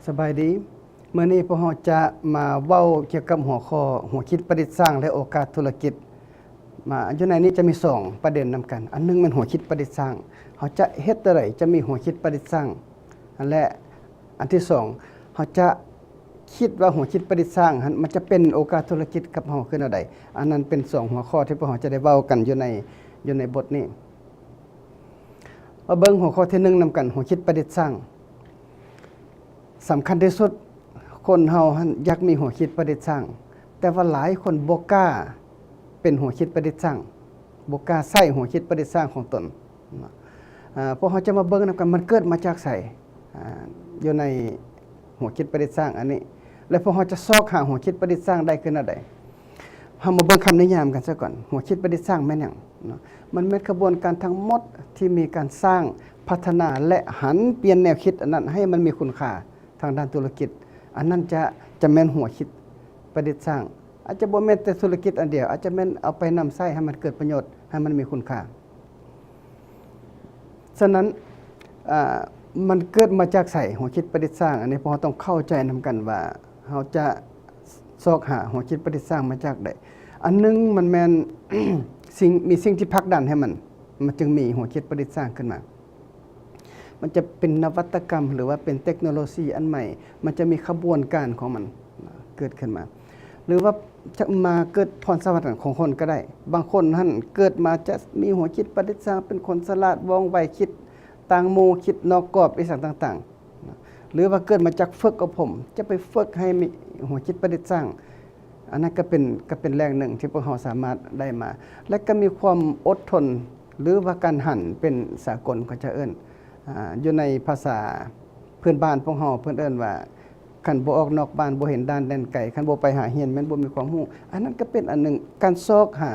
ສະບາຍດີ. ມື້ນີ້ພວກເຮົາຈະມາເວົ້າກ່ຽວກັບຫົວຂໍ້ ຫົວຄິດປະດິດສ້າງ ແລະ ໂອກາດທຸລະກິດ. ມາ ຢູ່ໃນນີ້ຈະມີສອງປະເດັນນຳກັນ. ອັນໜຶ່ງແມ່ນຫົວຄິດປະດິດສ້າງ, ເຮົາຈະເຮັດແນວໃດຈະມີຫົວຄິດປະດິດສ້າງ ແລະ ອັນທີສອງ ເຮົາຈະຄິດວ່າຫົວຄິດປະດິດສ້າງຫັ້ນ ມັນຈະເປັນໂອກາດທຸລະກິດກັບເຮົາຄືແນວໃດ. ອັນນັ້ນເປັນສອງຫົວຂໍ້ທີ່ພວກເຮົາຈະໄດ້ເວົ້າກັນຢູ່ໃນ ຢູ່ໃນບົດນີ້. ມາເບິ່ງຫົວຂໍ້ທີໜຶ່ງນຳກັນ, ຫົວຄິດປະດິດສ້າງ. ສຳຄັນທີ່ສຸດ, ຄົນເຮົາຫັ້ນຢາກມີຫົວຄິດປະດິດສ້າງ, ແຕ່ວ່າຫຼາຍຄົນບໍ່ກ້າເປັນຫົວຄິດປະດິດສ້າງ, ບໍ່ກ້າໃຊ້ຫົວຄິດປະດິດສ້າງຂອງຕົນ. ອາ ພວກເຮົາຈະມາເບິ່ງນຳກັນ, ມັນເກີດມາຈາກໃສ ອາ ຢູ່ໃນຫົວຄິດປະດິດສ້າງອັນນີ້ ແລະ ພວກເຮົາຈະຊອກຫາຫົວຄິດປະດິດສ້າງໄດ້ຄືແນວໃດ? ເຮົາມາເບິ່ງຄຳນິຍາມກັນຊະກ່ອນ. ຫົວຄິດປະດິດສ້າງແມ່ນຫຍັງເນາະ? ມັນແມ່ນຂະບວນການທັງໝົດທີ່ມີການສ້າງ, ພັດທະນາ ແລະ ຫັນປ່ຽນແນວຄິດອັນນັ້ນໃຫ້ມັນມີຄຸນຄ່າທາງດ້ານທຸລະກິດ. ອັນນັ້ນຈະ ຈະແມ່ນຫົວຄິດປະດິດສ້າງ. ອາດຈະບໍ່ແມ່ນແຕ່ທຸລະກິດອັນດຽວ, ອາດຈະແມ່ນເອົາໄປນຳໃຊ້ໃຫ້ມັນເກີດປະໂຫຍດ, ໃຫ້ມັນມີຄຸນຄ່າ. ສະນັ້ນ ອາ ມັນເກີດມາຈາກໃສ ຫົວຄິດປະດິດສ້າງ? ອັນນີ້ພວກເຮົາຕ້ອງເຂົ້າໃຈນຳກັນວ່າ ເຮົາຈະຊອກຫາຫົວຄິດປະດິດສ້າງມາຈາກໃດ? ອັນໜຶ່ງ ມັນແມ່ນ ສິ່ງ ມີສິ່ງທີ່ຜັກດັນໃຫ້ມັນ ມັນຈຶ່ງມີຫົວຄິດປະດິດສ້າງຂຶ້ນມາ. ມັນຈະເປັນນະວັດຕະກຳ ຫຼືວ່າເປັນເຕັກໂນໂລຊີອັນໃໝ່, ມັນຈະມີຂະບວນການຂອງມັນເກີດຂຶ້ນມາ. ຫຼືວ່າຈະມາເກີດພອນສະຫວັດຂອງຄົນກໍໄດ້. ບາງຄົນຫັ້ນເກີດມາຈະມີຫົວຄິດປະດິດສ້າງ, ເປັນຄົນສະຫຼາດວ່ອງໄວ, ຄິດຕ່າງໝູ່, ຄິດນອກກອບ ອີ່ຫຍັງຕ່າງໆ. ຫຼືວ່າເກີດມາຈາກຝຶກອົບຮົມ, ຈະໄປຝຶກໃຫ້ມີຫົວຄິດປະດິດສ້າງ. ອັນນັ້ນກໍເປັນ ກໍເປັນແຫຼ່ງໜຶ່ງທີ່ພວກເຮົາສາມາດໄດ້ມາ. ແລະກໍມີຄວາມອົດທົນ ຫຼືວ່າການຫັນເປັນສາກົນ ເຂົາເຈົ້າເອີ້ນ ອາ ຢູ່ໃນພາສາພື້ນບ້ານພວກເຮົາ ເພິ່ນເອີ້ນວ່າ ຄັນບໍ່ອອກນອກບ້ານ ບໍ່ເຫັນດ່ານແດນໄກ, ຄັນບໍ່ໄປຫາຮຽນ ແມ່ນບໍ່ມີຄວາມຮູ້. ອັນນັ້ນກໍເປັນອັນໜຶ່ງ, ການຊອກຫາ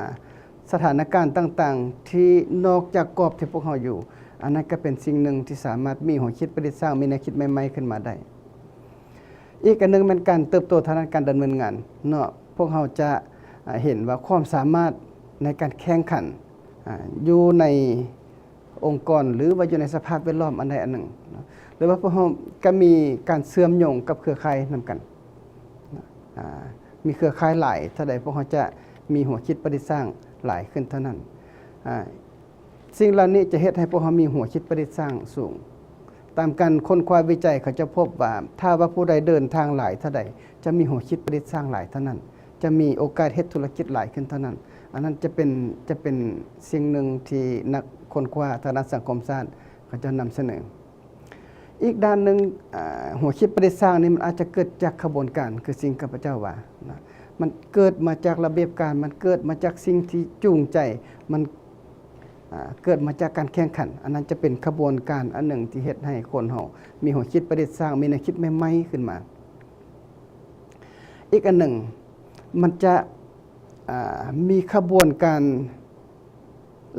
ສະຖານະການຕ່າງໆ ທີ່ນອກຈາກກອບທີ່ພວກເຮົາຢູ່, ອັນນັ້ນກໍເປັນສິ່ງໜຶ່ງທີ່ສາມາດມີຫົວຄິດປະດິດສ້າງ, ມີແນວຄິດໃໝ່ໆຂຶ້ນມາໄດ້. ອີກອັນໜຶ່ງແມ່ນການເຕີບໂຕທາງດ້ານການດຳເນີນງານເນາະ. ພວກເຮົາຈະ ອາ ເຫັນວ່າຄວາມສາມາດໃນການແຂ່ງຂັນ ອາ ຢູ່ໃນອົງກອນ ຫຼືວ່າຢູ່ໃນສະພາບແວດລ້ອມອັນໃດອັນໜຶ່ງເນາະ, ຫຼືວ່າພວກເຮົາກໍມີການເຊື່ອມໂຍງກັບເຄືອຂ່າຍນຳກັນ ອາ ມີເຄືອຂ່າຍຫຼາຍເທົ່າໃດ ພວກເຮົາຈະມີຫົວຄິດປະດິດສ້າງຫຼາຍຂຶ້ນເທົ່ານັ້ນ. ອາ ສິ່ງເຫຼົ່ານີ້ຈະເຮັດໃຫ້ພວກເຮົາມີຫົວຄິດປະດິດສ້າງສູງ. ຕາມການຄົ້ນຄວ້າວິໄຈ ເຂົາເຈົ້າພົບວ່າ ຖ້າວ່າຜູ້ໃດເດີນທາງຫຼາຍເທົ່າໃດ ຈະມີຫົວຄິດປະດິດສ້າງຫຼາຍເທົ່ານັ້ນ, ຈະມີໂອກາດເຮັດທຸລະກິດຫຼາຍຂຶ້ນເທົ່ານັ້ນ. ອັນນັ້ນຈະເປັນ ຈະເປັນສິ່ງໜຶ່ງທີ່ນັກຄົ້ນຄວ້າທາງດ້ານສັງຄົມສາດເຂົາເຈົ້ານຳສະເໜີ. ອີກດ້ານໜຶ່ງ ອາ ຫົວຄິດປະດິດສ້າງນີ້ ມັນອາດຈະເກີດຈາກຂະບວນການ ຄືສິ່ງຂ້າພະເຈົ້າວ່ານະ, ມັນເກີດມາຈາກລະບຽບການ, ມັນເກີດມາຈາກສິ່ງທີ່ຈູງໃຈ, ມັນ ອາ ເກີດມາຈາກການແຂ່ງຂັນ. ອັນນັ້ນຈະເປັນຂະບວນການອັນໜຶ່ງທີ່ເຮັດໃຫ້ຄົນເຮົາມີຫົວຄິດປະດິດສ້າງ, ມີແນວຄິດໃໝ່ໆຂຶ້ນມາ. ອີກອັນໜຶ່ງ ມັນຈະ ອາ ມີຂະບວນການ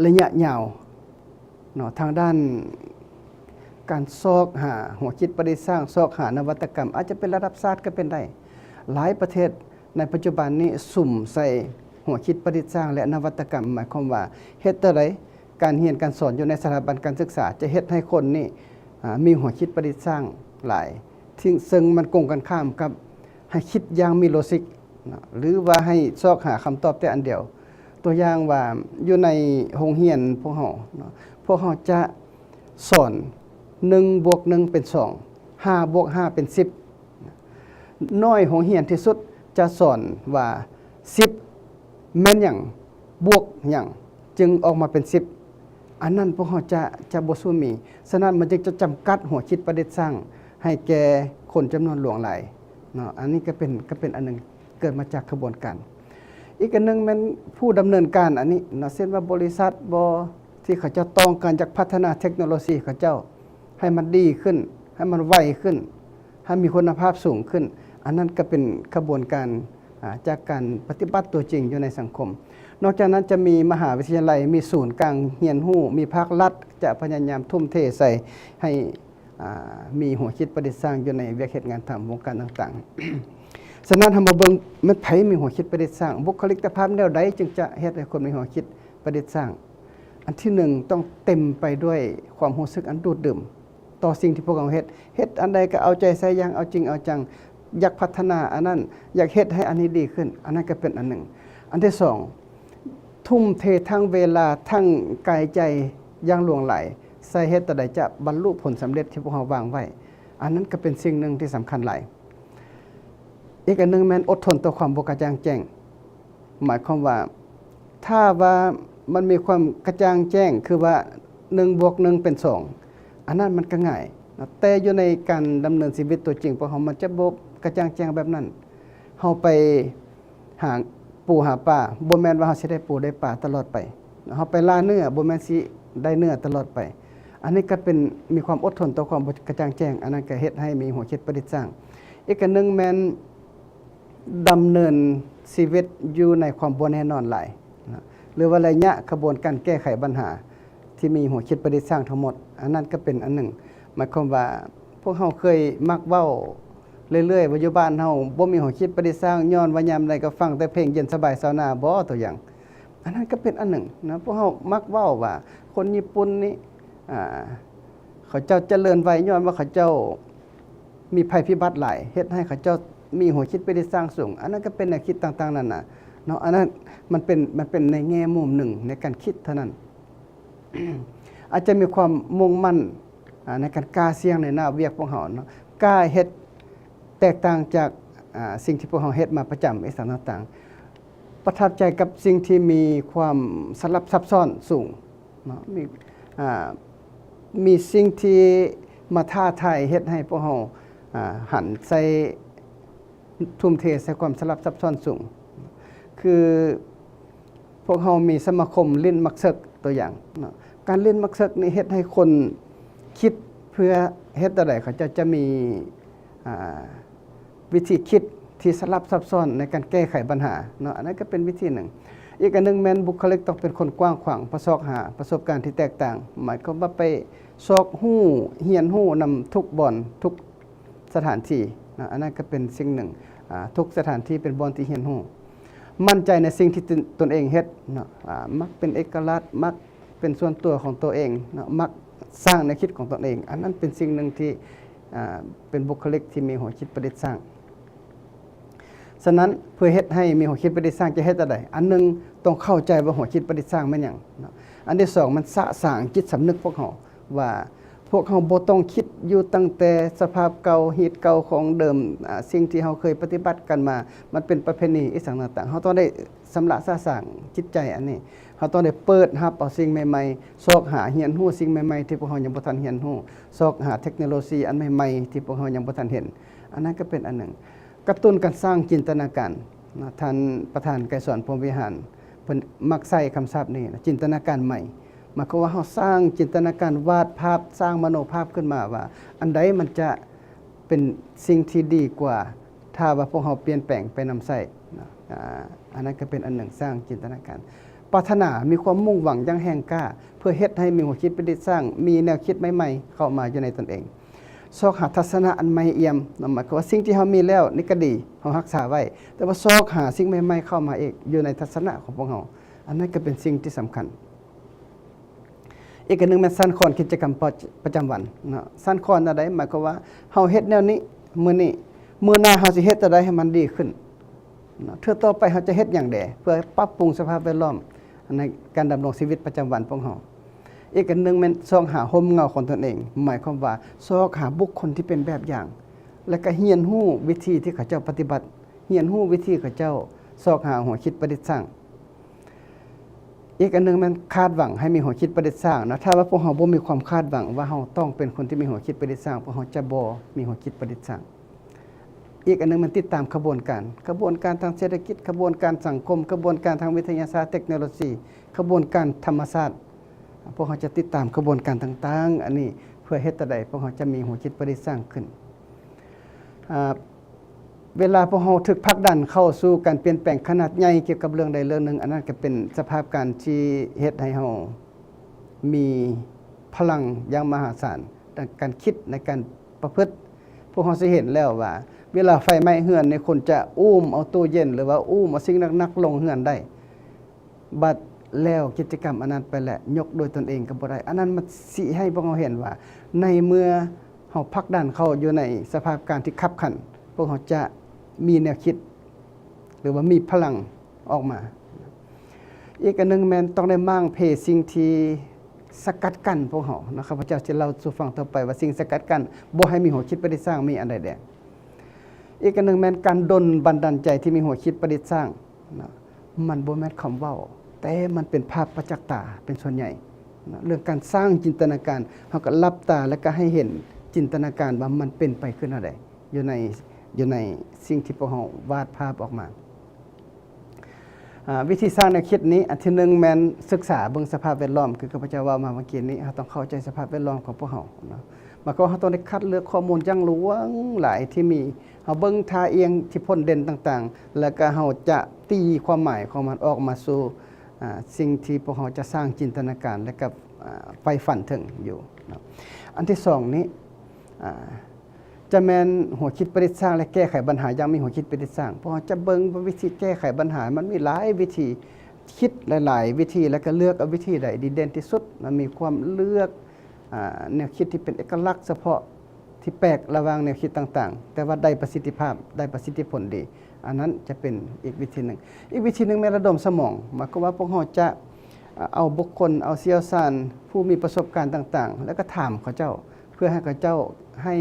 ໄລຍະຍາວເນາະ ທາງດ້ານການຊອກຫາຫົວຄິດປະດິດສ້າງ, ຊອກຫານະວັດຕະກຳ, ອາດຈະເປັນລະດັບຊາດກໍເປັນໄດ້. ຫຼາຍປະເທດໃນປັດຈຸບັນນີ້ສຸມໃສ່ຫົວຄິດປະດິດສ້າງ ແລະ ນະວັດຕະກຳ, ໝາຍຄວາມວ່າເຮັດແນວໃດ ການຮຽນການສອນຢູ່ໃນສະຖາບັນການສຶກສາຈະເຮັດໃຫ້ຄົນນີ້ ອາ ມີຫົວຄິດປະດິດສ້າງຫຼາຍ, ທີ່ ເຊິ່ງມັນກົງກັນຂ້າມກັບໃຫ້ຄິດຢ່າງມີໂລຊິກເນາະ ຫຼືວ່າໃຫ້ຊອກຫາຄຳຕອບແຕ່ອັນດຽວ. ຕົວຢ່າງວ່າ ຢູ່ໃນໂຮງຮຽນພວກເຮົາເນາະ, ພວກເຮົາຈະສອນ ໜຶ່ງບວກໜຶ່ງເປັນສອງ, ຫ້າບວກຫ້າເປັນສິບ. ໜ່ວຍໂຮງຮຽນທີ່ສຸດຈະສອນວ່າ ສິບ ແມ່ນຫຍັງ ບວກຫຍັງ ຈຶ່ງອອກມາເປັນສິບ. ອັນນັ້ນພວກເຮົາຈະ ຈະບໍ່ສູ້ມີ. ສະນັ້ນມັນຈຶ່ງຈະຈຳກັດຫົວຄິດປະດິດສ້າງໃຫ້ແກ່ຄົນຈຳນວນຫຼວງຫຼາຍເນາະ. ອັນນີ້ກໍເປັນ ກໍເປັນອັນໜຶ່ງ ເກີດມາຈາກຂະບວນການ. ອີກອັນໜຶ່ງແມ່ນຜູ້ດຳເນີນການອັນນີ້ເນາະ, ເຊັ່ນວ່າບໍລິສັດບໍ ທີ່ເຂົາເຈົ້າຕ້ອງການຢາກພັດທະນາເທັກໂນໂລຊີເຂົາເຈົ້າໃຫ້ມັນດີຂຶ້ນ, ໃຫ້ມັນໄວຂຶ້ນ, ໃຫ້ມີຄຸນນະພາບສູງຂຶ້ນ. ອັນນັ້ນກໍເປັນຂະບວນການ ອາ ຈາກການປະຕິບັດຕົວຈິງຢູ່ໃນສັງຄົມ. ນອກຈາກນັ້ນຈະມີມະຫາວິທະຍາໄລ, ມີສູນກາງຮຽນຮູ້, ມີພາກລັດຈະພະຍາຍາມທຸ່ມເທໃສ່ໃຫ້ ອາ ມີຫົວຄິດປະດິດສ້າງຢູ່ໃນວຽກເຮັດງານຕາມວົງການຕ່າງໆ. ສະນັ້ນເຮົາມາເບິ່ງ ແມ່ນໃຜມີຫົວຄິດປະດິດສ້າງ? ບຸກຄະລິກຕະພາບແນວໃດຈຶ່ງຈະເຮັດໃຫ້ຄົນມີຫົວຄິດປະດິດສ້າງ? ອັນທີໜຶ່ງ ຕ້ອງເຕັມໄປດ້ວຍຄວາມຮູ້ສຶກອັນດູດດື່ມ ຕໍ່ສິ່ງທີ່ພວກເຮົາເຮັດ. ເຮັດອັນໃດກໍເອົາໃຈໃສ່ຢ່າງເອົາຈິງເອົາຈັງ, ຢາກພັດທະນາອັນນັ້ນ, ຢາກເຮັດໃຫ້ອັນນີ້ດີຂຶ້ນ, ອັນນັ້ນກໍເປັນອັນໜຶ່ງ. ອັນທີສອງ, ທຸ່ມເທທັງເວລາ, ທັງກາຍໃຈຢ່າງຫຼວງຫຼາຍ ໃສ່ເຮັດແນວໃດຈະບັນລຸຜົນສຳເລັດທີ່ພວກເຮົາວາງໄວ້, ອັນນັ້ນກໍເປັນສິ່ງໜຶ່ງທີ່ສຳຄັນຫຼາຍ. ອີກອັນໜຶ່ງແມ່ນອົດທົນຕໍ່ຄວາມບໍ່ກະຈ່າງແຈ້ງ. ໝາຍຄວາມວ່າ ຖ້າວ່າມັນມີຄວາມກະຈ່າງແຈ້ງ ຄືວ່າ ໜຶ່ງບວກໜຶ່ງເປັນສອງ ອັນນັ້ນມັນກໍງ່າຍເນາະ, ແຕ່ຢູ່ໃນການດຳເນີນຊີວິດຕົວຈິງ ພວກເຮົາມັນຈະບໍ່ກະຈ່າງແຈ້ງແບບນັ້ນ. ເຮົາໄປຫາປູຫາປາ ບໍ່ແມ່ນວ່າເຮົາຊິໄດ້ປູໄດ້ປາຕະຫຼອດໄປ. ເຮົາໄປລ່າເນື້ອ ບໍ່ແມ່ນຊິໄດ້ເນື້ອຕະຫຼອດໄປ. ອັນນີ້ກໍເປັນ ມີຄວາມອົດທົນຕໍ່ຄວາມບໍ່ກະຈ່າງແຈ້ງ, ອັນນັ້ນກໍເຮັດໃຫ້ມີຫົວຄິດປະດິດສ້າງ. ອີກອັນໜຶ່ງແມ່ນ ດຳເນີນຊີວິດຢູ່ໃນຄວາມບໍ່ແນ່ນອນຫຼາຍນະ ຫຼືວ່າໄລຍະຂະບວນການແກ້ໄຂບັນຫາທີ່ມີຫົວຄິດປະດິດສ້າງທັງໝົດ, ອັນນັ້ນກໍເປັນອັນໜຶ່ງ. ໝາຍຄວາມວ່າ ພວກເຮົາເຄີຍມັກເວົ້າເລື້ອຍໆວ່າ ຢູ່ບ້ານເຮົາບໍ່ມີຫົວຄິດປະດິດສ້າງ ຍ້ອນວ່າຍາມໃດກໍຟັງແຕ່ເພງເຢັນສະບາຍຊາວນາບໍ ຕົວຢ່າງ. ອັນນັ້ນກໍເປັນອັນໜຶ່ງນະ. ພວກເຮົາມັກເວົ້າວ່າ ຄົນຍີ່ປຸ່ນນີ້ ອ່າ ເຂົາເຈົ້າຈະເລີນໄວ ຍ້ອນວ່າເຂົາເຈົ້າມີໄພພິບັດຫຼາຍ ເຮັດໃຫ້ເຂົາເຈົ້າມີຫົວຄິດປະດິດສ້າງສູງ. ອັນນັ້ນກໍເປັນແນວຄິດຕ່າງໆນານາເນາະ, ອັນນັ້ນມັນເປັນ ມັນເປັນໃນແງ່ມຸມໜຶ່ງໃນການຄິດເທົ່ານັ້ນ. ອາດຈະມີຄວາມມຸ່ງໝັ້ນ ອ່າ ໃນການກ້າສ່ຽງໃນໜ້າວຽກພວກເຮົາເນາະ, ກ້າເຮັດແຕກຕ່າງຈາກ ອ່າ ສິ່ງທີ່ພວກເຮົາເຮັດມາປະຈຳ ອີກສັງຕ່າງໆ. ປະທັບໃຈກັບສິ່ງທີ່ມີຄວາມສະຫຼັບຊັບຊ້ອນສູງເນາະ, ມີ ອ່າ ມີສິ່ງທີ່ມາທ້າທາຍ ເຮັດໃຫ້ພວກເຮົາ ອ່າ ຫັນໃສ່ ທຸ່ມເທໃສ່ຄວາມສະຫຼັບຊັບຊ້ອນສູງ. ຄືພວກເຮົາມີສະມາຄົມຫຼິ້ນໝາກເສິກ ຕົວຢ່າງເນາະ, ການຫຼິ້ນໝາກເສິກນີ້ເຮັດໃຫ້ຄົນຄິດເພື່ອເຮັດແນວໃດເຂົາເຈົ້າຈະມີ ອ່າ ວິທີຄິດທີ່ສະຫຼັບຊັບຊ້ອນໃນການແກ້ໄຂບັນຫາເນາະ, ອັນນັ້ນກໍເປັນວິທີໜຶ່ງ. ອີກອັນໜຶ່ງແມ່ນບຸກຄະລິກຕ້ອງເປັນຄົນກວ້າງຂວາງ ເພື່ອຊອກຫາປະສົບການທີ່ແຕກຕ່າງ, ໝາຍຄວາມວ່າໄປຊອກຮູ້ ຮຽນຮູ້ນຳທຸກບ່ອນ ທຸກ ສະຖານທີ່ເນາະ, ອັນນັ້ນກໍເປັນສິ່ງໜຶ່ງ. ອ່າ ທຸກສະຖານທີ່ເປັນບ່ອນທີ່ຮຽນຮູ້, ໝັ້ນໃຈໃນສິ່ງທີ່ຕົນ ຕົນເອງເຮັດເນາະ, ອ່າ ມັກເປັນເອກະລາດ, ມັກເປັນສ່ວນຕົວຂອງຕົວເອງເນາະ, ມັກສ້າງແນວຄິດຂອງຕົນເອງ, ອັນນັ້ນເປັນສິ່ງໜຶ່ງທີ່ ອ່າ ເປັນບຸກຄະລິກທີ່ມີຫົວຄິດປະດິດສ້າງ. ສະນັ້ນ ເພື່ອເຮັດໃຫ້ມີຫົວຄິດປະດິດສ້າງ ຈະເຮັດແນວໃດ? ອັນໜຶ່ງ ຕ້ອງເຂົ້າໃຈວ່າຫົວຄິດປະດິດສ້າງແມ່ນຫຍັງເນາະ. ອັນທີສອງ ມັນສະສາງຈິດສຳນຶກພວກເຮົາ ວ່າພວກເຮົາບໍ່ຕ້ອງຄິດຢູ່ຕັ້ງແຕ່ສະພາບເກົ່າ ຮີດເກົ່າຂອງເດີມ, ອາ, ສິ່ງທີ່ເຮົາເຄີຍປະຕິບັດກັນມາ ມັນເປັນປະເພນີ ອີ່ສັງຕ່າງໆ. ເຮົາຕ້ອງໄດ້ຊຳລະສະສາງຈິດໃຈອັນນີ້. ເຮົາຕ້ອງໄດ້ເປີດຮັບເອົາສິ່ງໃໝ່ໆ, ຊອກຫາຮຽນຮູ້ສິ່ງໃໝ່ໆທີ່ພວກເຮົາຍັງບໍ່ທັນຮຽນຮູ້, ຊອກຫາເທັກໂນໂລຊີອັນໃໝ່ໆທີ່ພວກເຮົາຍັງບໍ່ທັນເຫັນ. ອັນນັ້ນກໍເປັນອັນໜຶ່ງ. ກະຕຸ້ນການສ້າງຈິນຕະນາການ. ນະ ທ່ານປະທານໄກສອນ ພົມວິຫານ ເພິ່ນມັກໃຊ້ຄຳສັບນີ້ນະ, ຈິນຕະນາການໃໝ່. ໝາຍຄວາມວ່າເຮົາສ້າງຈິນຕະນາການ ວາດພາບ, ສ້າງມະໂນພາບຂຶ້ນມາວ່າ ອັນໃດມັນຈະເປັນສິ່ງທີ່ດີກວ່າ ຖ້າວ່າພວກເຮົາປ່ຽນແປງໄປນຳໃຊ້ນະ. ອາ ອັນນັ້ນກໍເປັນອັນໜຶ່ງ, ສ້າງຈິນຕະນາການ. ປາດຖະໜາ, ມີຄວາມມຸ່ງຫວັງຢ່າງແຮງກ້າ ເພື່ອເຮັດໃຫ້ມີຫົວຄິດປະດິດສ້າງ, ມີແນວຄິດໃໝ່ໆເຂົ້າມາຢູ່ໃນຕົນເອງ. ຊອກຫາທັດສະນະອັນໃໝ່ອ່ຽມເນາະ, ໝາຍຄວາມວ່າສິ່ງທີ່ເຮົາມີແລ້ວນີ້ກໍດີ, ເຮົາຮັກສາໄວ້, ແຕ່ວ່າຊອກຫາສິ່ງໃໝ່ໆເຂົ້າມາອີກຢູ່ໃນທັດສະນະຂອງພວກເຮົາ, ອັນນັ້ນກໍເປັນສິ່ງທີ່ສຳຄັນ. ອີກອັນໜຶ່ງແມ່ນສັນຄອນກິດຈະກຳປະ ປະຈຳວັນເນາະ. ສັນຄອນແນວໃດ? ໝາຍຄວາມວ່າເຮົາເຮັດແນວນີ້ມື້ນີ້, ມື້ໜ້າເຮົາຊິເຮັດແນວໃດໃຫ້ມັນດີຂຶ້ນເນາະ, ເທື່ອຕໍ່ໄປເຮົາຈະເຮັດຫຍັງແດ່ ເພື່ອປັບປຸງສະພາບແວດລ້ອມໃນການດຳລົງຊີວິດປະຈຳວັນພວກເຮົາ. ອີກອັນໜຶ່ງແມ່ນຊອກຫາຮົ່ມເງົາຂອງຕົນເອງ, ໝາຍຄວາມວ່າຊອກຫາບຸກຄົນທີ່ເປັນແບບຢ່າງ ແລະ ກະຮຽນຮູ້ວິທີທີ່ເຂົາເຈົ້າປະຕິບັດ, ຮຽນຮູ້ວິທີເຂົາເຈົ້າຊອກຫາຫົວຄິດປະດິດສ້າງ. ອີກອັນໜຶ່ງແມ່ນຄາດຫວັງໃຫ້ມີຫົວຄິດປະດິດສ້າງເນາະ. ຖ້າວ່າພວກເຮົາບໍ່ມີຄວາມຄາດຫວັງວ່າເຮົາຕ້ອງເປັນຄົນທີ່ມີຫົວຄິດປະດິດສ້າງ, ພວກເຮົາຈະບໍ່ມີຫົວຄິດປະດິດສ້າງ. ອີກອັນໜຶ່ງແມ່ນຕິດຕາມຂະບວນການ, ຂະບວນການທາງເສດຖະກິດ, ຂະບວນການສັງຄົມ, ຂະບວນການທາງວິທະຍາສາດ, ເຕັກໂນໂລຊີ, ຂະບວນການທຳມະຊາດ. ພວກເຮົາຈະຕິດຕາມຂະບວນການຕ່າງໆ ອັນນີ້ ເພື່ອເຮັດແນວໃດພວກເຮົາຈະມີຫົວຄິດປະດິດສ້າງຂຶ້ນ. ອາ ເວລາພວກເຮົາຖືກຜັກດັນເຂົ້າສູ່ການປ່ຽນແປງຂະໜາດໃຫຍ່ກ່ຽວກັບເລື່ອງໃດເລື່ອງໜຶ່ງ, ອັນນັ້ນກໍເປັນສະພາບການທີ່ເຮັດໃຫ້ເຮົາມີພະລັງຢ່າງມະຫາສານໃນການຄິດ, ໃນການປະພຶດ. ພວກເຮົາຊິເຫັນແລ້ວວ່າ ເວລາໄຟໄໝ້ເຮືອນນີ້ ຄົນຈະອູ້ມເອົາຕູ້ເຢັນ ຫຼືວ່າອູ້ມເອົາສິ່ງໜັກໆລົງເຮືອນໄດ້. ບັດ ແລ້ວກິດຈະກຳອັນນັ້ນໄປ ແລະ ຍົກໂດຍຕົນເອງກໍບໍ່ໄດ້. ອັນນັ້ນມັນຊີ້ໃຫ້ພວກເຮົາເຫັນວ່າ ໃນເມື່ອເຮົາຜັກດັນເຂົ້າຢູ່ໃນສະພາບການທີ່ຄັບຂັນ, ພວກເຮົາຈະມີແນວຄິດ ຫຼືວ່າມີພະລັງອອກມາ. ອີກອັນໜຶ່ງແມ່ນຕ້ອງໄດ້ມ້າງເພສິ່ງທີ່ສະກັດກັ້ນພວກເຮົາເນາະ. ຂ້າພະເຈົ້າຊິເລົ່າສູ່ຟັງຕໍ່ໄປວ່າ ສິ່ງສະກັດກັ້ນບໍ່ໃຫ້ມີຫົວຄິດປະດິດສ້າງມີອັນໃດແດ່. ອີກອັນໜຶ່ງແມ່ນການດົນບັນດານໃຈທີ່ມີຫົວຄິດປະດິດສ້າງເນາະ, ມັນບໍ່ແມ່ນຄຳເວົ້າ, ແຕ່ມັນເປັນພາບປະຈັກຕາເປັນສ່ວນໃຫຍ່ເນາະ. ເລື່ອງການສ້າງຈິນຕະນາການ, ເຮົາກໍຫຼັບຕາ ແລ້ວກໍໃຫ້ເຫັນຈິນຕະນາການວ່າມັນເປັນໄປຄືແນວໃດ ຢູ່ໃນ ຢູ່ໃນສິ່ງທີ່ພວກເຮົາວາດພາບອອກມາ. ອາ ວິທີສ້າງແນວຄິດນີ້ ອັນທີໜຶ່ງແມ່ນສຶກສາເບິ່ງສະພາບແວດລ້ອມ, ຄືຂ້າພະເຈົ້າເວົ້າມາເມື່ອກີ້ນີ້, ເຮົາຕ້ອງເຂົ້າໃຈສະພາບແວດລ້ອມຂອງພວກເຮົາເນາະ. ໝາຍຄວາມວ່າເຮົາຕ້ອງໄດ້ຄັດເລືອກຂໍ້ມູນຢ່າງຫຼວງຫຼາຍທີ່ມີ, ເຮົາເບິ່ງທ່າອ່ຽງທີ່ພົ້ນເດັ່ນຕ່າງໆ ແລ້ວກໍເຮົາຈະຕີຄວາມໝາຍຂອງມັນອອກມາສູ່ ອາ ສິ່ງທີ່ພວກເຮົາຈະສ້າງຈິນຕະນາການ ແລະ ກໍ ອາ ໃຝ່ຝັນເຖິງຢູ່ເນາະ. ອັນທີສອງນີ້ ອາ ຈະແມ່ນຫົວຄິດປະດິດສ້າງ ແລະ ແກ້ໄຂບັນຫາຢ່າງມີຫົວຄິດປະດິດສ້າງ. ພວກເຮົາຈະເບິ່ງວ່າວິທີແກ້ໄຂບັນຫາ ມັນມີຫຼາຍວິທີ, ຄິດຫຼາຍໆວິທີ ແລ້ວກໍເລືອກເອົາວິທີໃດດີເດັ່ນທີ່ສຸດ. ມັນມີຄວາມເລືອກ ອາ ແນວຄິດທີ່ເປັນເອກະລັກສະເພາະ ທີ່ແປກລະຫວ່າງແນວຄິດຕ່າງໆ ແຕ່ວ່າໄດ້ປະສິດທິພາບ, ໄດ້ປະສິດທິຜົນດີ. ອັນນັ້ນຈະເປັນອີກວິທີໜຶ່ງ. ອີກວິທີໜຶ່ງແມ່ນລະດົມສະໝອງ, ໝາຍຄວາມວ່າພວກເຮົາຈະ ອາ ເອົາບຸກຄົນ, ເອົາຊ່ຽວຊານ, ຜູ້ມີປະສົບການຕ່າງໆ ແລ້ວກໍຖາມເຂົາເຈົ້າ ເພື່ອໃຫ້ເຂົາເຈົ້າໃຫ້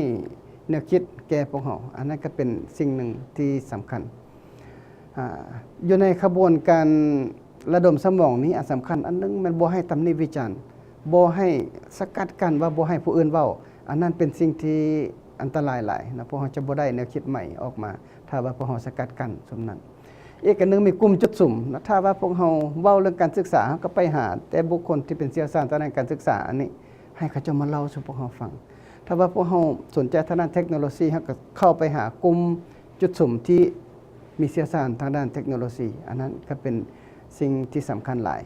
ແນວຄິດແກ່ພວກເຮົາ. ອັນນັ້ນກໍເປັນສິ່ງໜຶ່ງທີ່ສຳຄັນ. ອາ ຢູ່ໃນຂະບວນການລະດົມສະໝອງນີ້ ອັນສຳຄັນອັນໜຶ່ງແມ່ນບໍ່ໃຫ້ຕຳໜິວິຈານ, ບໍ່ໃຫ້ສະກັດກັ້ນວ່າບໍ່ໃຫ້ຜູ້ອື່ນເວົ້າ. ອັນນັ້ນເປັນສິ່ງທີ່ອັນຕະລາຍຫຼາຍນະ, ພວກເຮົາຈະບໍ່ໄດ້ແນວຄິດໃໝ່ອອກມາ ຖ້າວ່າພວກເຮົາສະກັດກັ້ນຊຸມນັ້ນ. ອີກອັນໜຶ່ງມີກຸ່ມຈຸດສຸມນະ, ຖ້າວ່າພວກເຮົາເວົ້າເລື່ອງການສຶກສາ, ເຮົາກໍໄປຫາແຕ່ບຸກຄົນທີ່ເປັນຊ່ຽວຊານທາງດ້ານການສຶກສາອັນນີ້ ໃຫ້ເຂົາເຈົ້າມາເລົ່າສູ່ພວກເຮົາຟັງ. ຖ້າວ່າພວກເຮົາສົນໃຈທາງດ້ານເທັກໂນໂລຊີ, ເຮົາກໍເຂົ້າໄປຫາກຸ່ມຈຸດສຸມທີ່ມີຊ່ຽວຊານທາງດ້ານເທັກໂນໂລຊີ. ອັນນັ້ນກໍເປັນສິ່ງທີ່ສຳຄັນຫຼາຍ.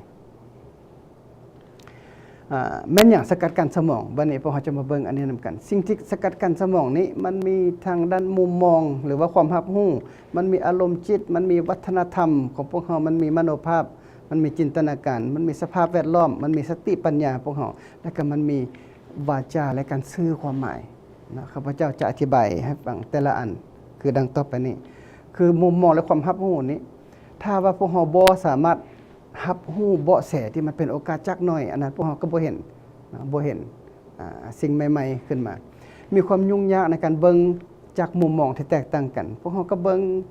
ອາ ແມ່ນຫຍັງສະກັດກັ້ນສະໝອງ? ບັດນີ້ພວກເຮົາຈະມາເບິ່ງອັນນີ້ນຳກັນ. ສິ່ງທີ່ສະກັດກັ້ນສະໝອງນີ້ ມັນມີທາງດ້ານມຸມມອງ ຫຼືວ່າຄວາມຮັບຮູ້, ມັນມີອາລົມຈິດ, ມັນມີວັດທະນະທຳຂອງພວກເຮົາ, ມັນມີມະໂນພາບ, ມັນມີຈິນຕະນາການ, ມັນມີສະພາບແວດລ້ອມ, ມັນມີສະຕິປັນຍາຂອງພວກເຮົາ, ແລ້ວກໍມັນມີວາຈາ ແລະ ການສື່ຄວາມໝາຍເນາະ. ຂ້າພະເຈົ້າຈະອະທິບາຍໃຫ້ຟັງແຕ່ລະອັນ ຄືດັ່ງຕໍ່ໄປນີ້. ຄືມຸມມອງ ແລະ ຄວາມຮັບຮູ້ນີ້ ຖ້າວ່າພວກເຮົາບໍ່ສາມາດຮັບຮູ້ເບາະແສທີ່ມັນເປັນໂອກາດຈັກໜ້ອຍ, ອັນນັ້ນພວກເຮົາກໍບໍ່ເຫັນເນາະ, ບໍ່ເຫັນ ອາ ສິ່ງໃໝ່ໆຂຶ້ນມາ. ມີຄວາມຫຍຸ້ງຍາກໃນການເບິ່ງຈາກມຸມມອງທີ່ແຕກຕ່າງກັນ. ພວກເຮົາກໍເບິ່ງ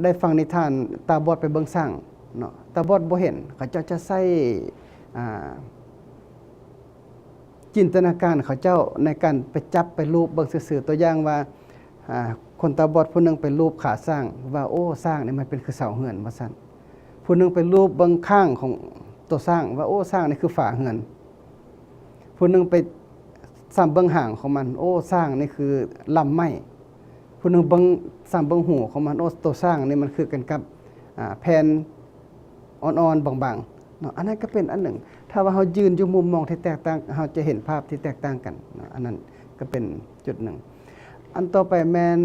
ໄດ້ຟັງນິທານຕາບອດໄປເບິ່ງຊ້າງເນາະ, ຕາບອດບໍ່ເຫັນ, ເຂົາເຈົ້າຈະໃຊ້ ອາ ຈິນຕະນາການເຂົາເຈົ້າໃນການໄປຈັບໄປລູບເບິ່ງຊື່ໆ. ຕົວຢ່າງວ່າ ອາ ຄົນຕາບອດຜູ້ໜຶ່ງໄປລູບຂາຊ້າງວ່າ ໂອ້ ຊ້າງນີ້ມັນເປັນຄືເສົາເຮືອນ ວ່າຊັ້ນ. ຜູ້ໜຶ່ງໄປລູບເບິ່ງຂ້າງຂອງໂຕຊ້າງວ່າ ໂອ້ ຊ້າງນີ້ຄືຝາເຮືອນ. ຜູ້ໜຶ່ງໄປສ່ຳເບິ່ງຫາງຂອງມັນ, ໂອ້ ຊ້າງນີ້ຄືລຳໄມ້. ຜູ້ໜຶ່ງເບິ່ງ ສ່ຳເບິ່ງຫູຂອງມັນ, ໂອ້ ໂຕຊ້າງນີ້ມັນຄືກັນກັບ ອາ ແຜ່ນອ່ອນໆບາງໆເນາະ. ອັນນັ້ນກໍເປັນອັນໜຶ່ງ. ຖ້າວ່າເຮົາຢືນຢູ່ມຸມມອງທີ່ແຕກຕ່າງ, ເຮົາຈະເຫັນພາບທີ່ແຕກຕ່າງກັນເນາະ. ອັນນັ້ນກໍເປັນຈຸດໜຶ່ງ. ອັນຕໍ່ໄປແມ່ນ